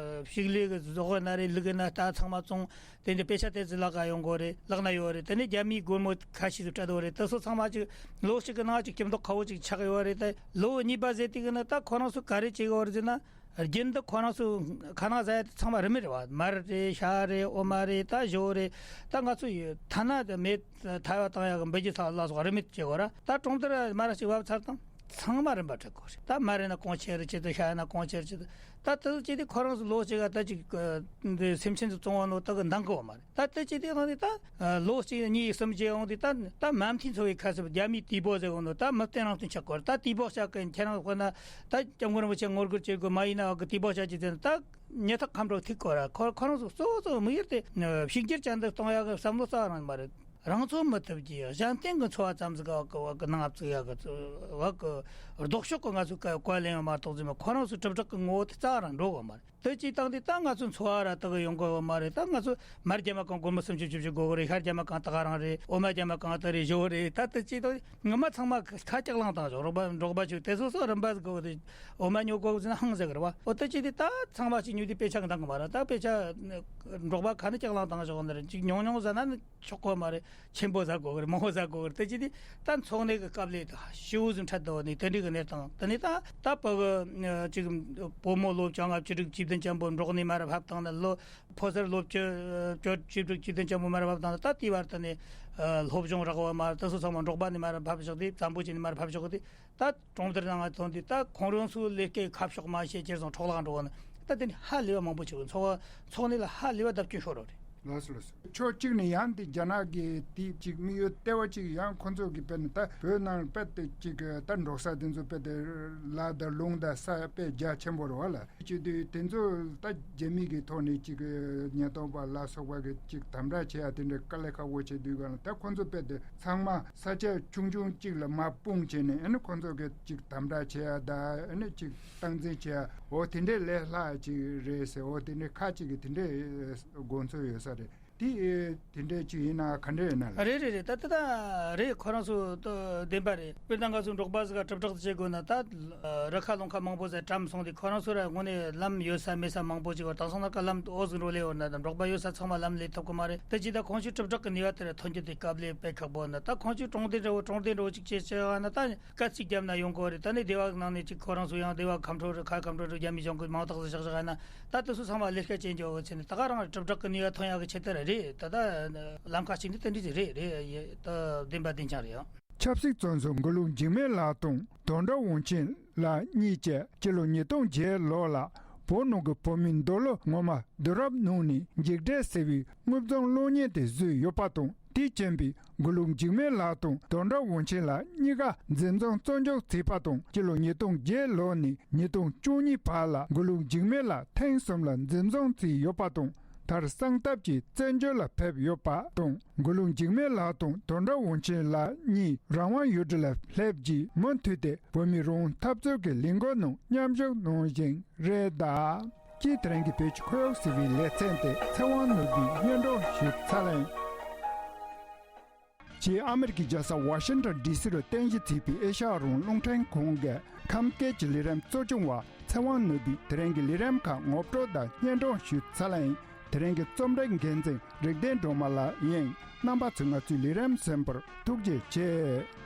ཕྱུགས་ལས་གི་ཟོག་གི་ན་རེད་ལུག་གི་ན་ད་ཚང་མ་བཙོང་དེ་འདྲ་དཔེ་ཆ་དེ་ཚོ་ལག་ག་ཡོང་གོ་རེད། ལག་ན་ཡོད་རེད། དེ་ནས་རྒྱ་མིའི་སྒོར་མོ་ཁ་ཤས་ཚོ་སྤྲད་དོ་རེད། དེ་ཚོ་ཚང་མ་ཅིག་ལོ་གཅིག་གི་ནང་ཅིག་སྐྱིད་མདོག་ཁ་བོ་ཅིག་ཆགས་ཡོད་རེད། ད་ལོ་གཉིས་པ་ཟེར་དུས་གི་ན་ད་ཁོ་རང་ཚོ་ག་རེ་བྱེད་གི་ཡོད་རེད་ཟེར་ན། རྒྱུན་དུ་ཁོ་རང་ཚོ་ཁ་ནང་ཟ་ཡ་དེ་ཚང་མ་རིན་མེད་རེད་བ། མར་རེད། ཤ་རེད། འོ་མ་རེད། ད་ཞོ་རེད། ད་ང་ཚོ་ཡི་ཐ་ན་དེ་མེ་ཐལ་བ་བཏང་ཡ་གི་འབུད་རྒྱུ་ཚ་ལ་སོགས་རིན་མེད་བྱེད་དགོས་ར། ད་གྲོང་རྡལ་མར་ཞིག་བབས་ཚར་དང་ཚང་མ་རིན་པ་སྤྲད་དགོས་རེད། ད་མར་རེད་ན་གོང་ཆེ་རེད་ཅི་ད་ཤ་ཡ་ན་གོང་ཆེ་རེད་ཅི་ད། ད་དེ་ཚོ་ཅི་དེ་ཁོ་རང་ཚོ་ལོ་གཅིག་ག་ད་ཅིག་འདི་སེམས་ཅན་ཚོ་བཙོང་བ་ནོ་ད་གི་འདང་གི་བ་མ་རེད། ད་དེ་ཅི་དེ་ཡང་དེ་ད་ལོ་གཅིག་གཉིས་གསུམ་བྱས་ཡོང་དུས་ད་ད་མུ་མཐུད་འཚོ་བའི་ཁ་གསབ་རྒྱ་མིའི་དུས་བབ་ཟེར་གོ་ནོ་ད་མི་བརྟན་རང་བརྟན་ཆགས་དགོས་རེད། ད་དུས་བབ་ཆགས་གི་ཁྱེད་རང་དཔེར་ན་ད་སྐྱབས་མགོན་རིན་པོ་ཆེ་ངོ་རྒོལ་བྱེད་དགོས་མ་ཡིན་ན་གི་དུས་བབ་ཆགས་ཀྱི་དེ་ད་ཉེ་ཐག་ཁམས་འགྲོ་ཐིག་གོ་ར། ཁོ་ཁོ་རང་ཚོ་གཙོ་བོ་གཙོ་བོ་དམིགས་ཡུལ་དེ་གཤིས་འགྱུར་ཅན་དུ་གཏོང་ཡག་གི་བསམ་བློ་རྩ་བ་རང་མ་རེད། རང་ཚོ་མི་ཐུབ་ཀྱི་གཞན་བརྟེན་གྱི་འཚོ་བ་ཙམ་ཟིག་ག་བ་གི་ནང་ང་བཙུགས་ཡག་གི་བ་གི་ལྡོག་ཕྱོགས་གི་ང་ཚོ་ག་བཀའ་ལེན་ཡོད་མ་གཏོགས་ཟིན་མ། ཁོ་རང་ཚོ་གྲུབ་རྟགས་གི་ངོ་བོ་དེ་རྩ་བ་རང་འགྲོ་གི་མ་རེད། དེ་ཅིག་བཏང་དུས་ད་ང་ཚོ་འཚོ་བ་ར་དག་ཡོང་གི་ཡོད་མ་རེད། ད་ང་ཚོ་མར་རྒྱ་མ་གང་སྒོར་མོ་སུམ་ཅུ་བཅུ་བཅུ་དགོས་གི་རེད། ཤ་རྒྱ་མ་གང་ད་ག་རང་རེད། འོ་མ་རྒྱ་མ་གང་ད་རེད་ཞོ་རེད། ད་དེ་ཅིག་ད་ངོ་མ་ཚང་མ་ཁ་ལྕགས་ལང་བཏང་ཞོག་རོགས་པ་འབྲོག་པ་ཆུ་དེ་སོ་སོ་རིམ་པ་ཟིག་གོ་དེ་འོ་མ་ཉོ་དགོས་ཟེར་ན་ཧང་ཟེར་གི་རེད་བ། འོ་དེ་ཅིག་དེ་ད་ཚང་མ་ཅིག་ཉོས་དུས་དཔེ་ཆ་གི་འདང་གི་མ་རེད། ད་དཔེ་ཆ་འབྲོག་པ་ཁ་ནས་ལྕགས་ལང་བཏང་ཞོག་ནི་རེད། ཅིག་ཉུང་ཉུང་ཟ་ན་ནི་ཆོག་གོ་མ་རེད། ཆེན་པོ་ཟ་དགོས་གི་རེད། མང་པོ་ཟ་དགོས་གི་རེད། དེ་ཅི་དེ་ད་འཚོ་གནས་ཀྱི་སྐབས་ལས་ད་ཤི་བོ་ཟིན་འཕྲད་དོ་ནི་དེ་འདྲའི་གི་གནས་སྟངས། དེ་ནས་ད་ད་བུ་གི་ཅིག་བུ་མོ་ལོ་བཅོ་ལྔ་བཅུ་དྲུག་བཅུ་བདུན་ཅན་པོ་འབྲོག་ནས་མར་ཕབ་བཏང་ན། ལོ་ཕོ་གསར་ལོ་བཅུ་བཅུ་བཅུ་དྲུག་བཅུ་བདུན་ཅན་པོ་མར་ཕབ་བཏང་ན། ད་དེའི་བར་དུ་ནས་སློབ་སྦྱོང་རག་པ་མ་རེད། ད་སོ་ཚང་མ་འབྲོག་པ་ནས་མར་ཕབ་བཞག་དེ་བཙན་པོ་བྱས་ནས་མར་ཕབ་བཞག་དེ། ད་གྲོང་རྡལ་ནང་ང་ཐོན་དུས་ད་ཁོང་རང་ཚོའི་ལས་ཀའི་ཁ་ཕྱོགས་མ་ཤེས་ཅེར་སོང་འཕྲོ་བརླག་འགྲོ་བ་ནི་ད་དེ་ནི་ཧ་ལས་པ་མང་པོ་ཆེ་བ། འཚོ་བ་འཚོ་གནས་ལ་ཧ་ལས་པ་བརྡབ་སྐྱོན་ཤོར་བ་རེད། ལགས་སོ་ལགས་སོ། ཕྱོགས་གཅིག་ནས་ཡང་དེ་རྒྱ་ནག་གི་དེ་གཅིག་དམིགས་ཡུལ་ལྟེ་བ་གཅིག་ཡང་ཁོ་ཚོ་གི་དཔེར་ན་ད་བོད་ནང་དཔེ་དེ་གཅིག་ད་འབྲོག་ས་དེ་ཚོ་དཔེ་དེ་ལ་ད་ལུང་ད་ས་དཔེ་རྒྱ་ཆེན་པོ་རེད་བ་ལ། བྱེད་དུས་དེ་ཚོ་ད་རྒྱ་མི་གི་ཐོག་ནས་གཅིག་ཉེན་རྟོག་པ་ལ་སོགས་པ་གི་གཅིག་དམ་དྲག་བྱེད་ཡ་དེ་འདྲ་དཀའ་ལས་ཁག་པོ་བྱེད་དུས་ག་ལ་ད་ཁོ་ཚོ་དཔེ་དེ་ཚང་མ་ས་ཆ་ཆུང་ཆུང་གཅིག་ལ་མར་སྤུངས་བྱས་ནས་ཨ་ནི་ཁོ་ཚོ་གི་གཅིག་དམ་དྲག་བྱེད་ཡ་ད་ཨ་ནི་གཅིག་སྟངས་འཛིན་བྱེད་ཡ་འོ་དེ་འདྲའི་ལས་སླ་གཅིག་རེད་ཟེར། འོ་དེ་འདྲའི་ཁག་གཅིག་གི་དེ་འདྲའི་དགོངས་ཚུལ་ཡོད་ས་རེད། དེ་དེ་འདྲའི་གཅིག་ཡིན་ན་ག་འདྲ་ཡིན་ན་ལ། རེད་རེད་རེད། ད་དེ་ད་རེད། ཁོ་རང་ཚོ་ད་བདེན་པ་རེད། དཔེར་ན་ང་ཚོ་འབྲོག་པ་ཟིག་ག་གྲུབ་རྟགས་བྱེད་དགོས་ན་ད་རི་ཁ་ལུང་ཁ་མང་པོ་ཟིག་བཀྲམ་སོང་དུས་ཁོ་རང་ཚོ་ར་དངོས་གནས་ལམ་ཡོད་ས་མེད་ས་མང་པོ་ཅིག་བར་དེང་སང་ན་ཀ་ལམ་འོ་ཟིག་འགྲོ་ལེ་ཡོད་ན་ད་འབྲོག་པ་ཡོད་ས་ཚང་མ་ལམ་ལས་ཐུབ་གི་མ་རེད། དེ་ཅི་ད་ཁོང་ཚོའི་གྲུབ་རྟགས་ཀྱི་ནུས་པ་དེ་ར་ཐོན་རྒྱུ་དེ་སྐབས་ལས་དཔེ་ཁག་པོ་ན། ད་ཁོང་ཚོའི་གྲོང་སྡེ་འདྲ་བོ་གྲོང་སྡེ་འདྲ་བོ་ཅིག་བྱེད་བྱེད་ན་ད་སྐད་ཅིག་བརྒྱབ་ན་ཡོང་གི་རེད། ད་ནི་སྡེ་བ་ནང་ནས་ཅིག་ཁོ་རང་ཚོ་ཡང་སྡེ་བ་ཁམས་ཕྲུག་རེད། ཁ་ཁམས་ཕྲུག་རེད། རྒྱ་མི་གཞུང་གི་མང་དག་ཟིག་བཞག་བཞག་ཡ་ན་ད་དེ་ཚོ་ཚང་མ་ལས་ཀ་ཅན་གྱི་འོ་ཚེ་ནི་ད་ག་རང་གྲུབ་རྟགས་ཀྱི་ནུས་པ་ཐོན་ཡག་གི་ཆེད་དུ་རེད། ད་ད་ལམ་ཁ་ཅིག་ནི་དེ་འདྲ་ཅིག་རེད་རེད། ད་བདེན་པ་བདེན་རྐྱང་རེད་ཨང་། ཆབ་སྲིད་བཙོན་ཟུར་མགོ་ལོག་འཇིགས་མེད་ལགས་དང་དོན་གྲུབ་དབང་ཆེན་ལགས་གཉིས་བཅས་སྤྱི་ལོ་ཉིས་སྟོང་བརྒྱད་ལོ་ལ་བོད་ནང་གི་བོད་མིའི་འདོད་བློ་ངོ་མ་བསྡུ་རུབ་གནང་ནས་འཇིགས་བྲལ་ཟེར་བའི་དངོས་བྱུང་གློག་བརྙན་དེ་བཟོས་ཡོད་པ་དང་། དེས་རྐྱེན་པས་མགོ་ལོག་འཇིགས་མེད་ལགས་དང་དོན་གྲུབ་དབང་ཆེན་ལགས་གཉིས་ཀ་འཛིན་བཟུང་བཙོན་འཇུག་བྱས་པ་དང་། སྤྱི་ལོ་ཉིས་སྟོང་བརྒྱད་ལོ་ནས་ཉིས་སྟོང་བཅུ་གཉིས་བར་ལ་མགོ་ལོག་འཇིགས་མེད་ལགས་ཐེངས་གསུམ་ལ་འཛིན་བཟུང་བྱས་ཡོད་པ་དང་། མཐར་གསང་སྟབས་ཀྱིས་བཙན་བྱོལ་ལ་ཕེབས་ཡོད་པ་དང་། མགོ་ལོག་འཇིགས་མེད་ལགས་དང་དོན་གྲུབ་དབང་ཆེན་ལགས་གཉིས་རང་དབང་ཡུལ་གྲུ་ལ་སླེབས་རྗེས་མུ་མཐུད་དེ་བོད་མིའི་རང་དབང་འཐབ་རྩོད་ཀྱི་ལས་འགུལ་ནང་མཉམ་ཞུགས་གནང་བཞིན་རེད་གདའ། སྤྱིར་དེ་རིང་གི་བོད་ཀྱི་ཁོར་ཡུག་ཟེར་བའི་ལེ་ཚན་དེ་ཚེ་དབང་ནོར་བུས་སྙན་སྒྲོན་ཞུས་ཚར་ཡིན། ཅེས་ཨ་མེ་རི་ཁའི་རྒྱལ་ས་ཝ་ཤིང་ཊོན་ཌི་སི་རུ་རྟེན་གཞི་བྱས་པའི་ཨེ་ཤ་ཡ་རང་དབང་རླུང་འཕྲིན་ཁང་གི་ཁམས་སྐད་ཀྱི་ལས་རིམ་གཙོ་སྐྱོང་བ་ཚེ་དབང་ནོར་བུས་དེ་རིང་གི་ལས་རིམ་ཁག་ངོ་སྤྲོད་དང་སྙན་སྒྲོན་ཞུས་ཚར་ཡིན། དེ་རིང་གི་རྩོམ་སྒྲིག་འགན་འཛིན་རིག་ལྡན་སྒྲོལ་མ་ལགས་ཡིན། རྣམ་པ་ཚོས་ང་ཚོའི་ལས་རིམ་གསན་པར་ཐུགས་རྗེ་ཆེ།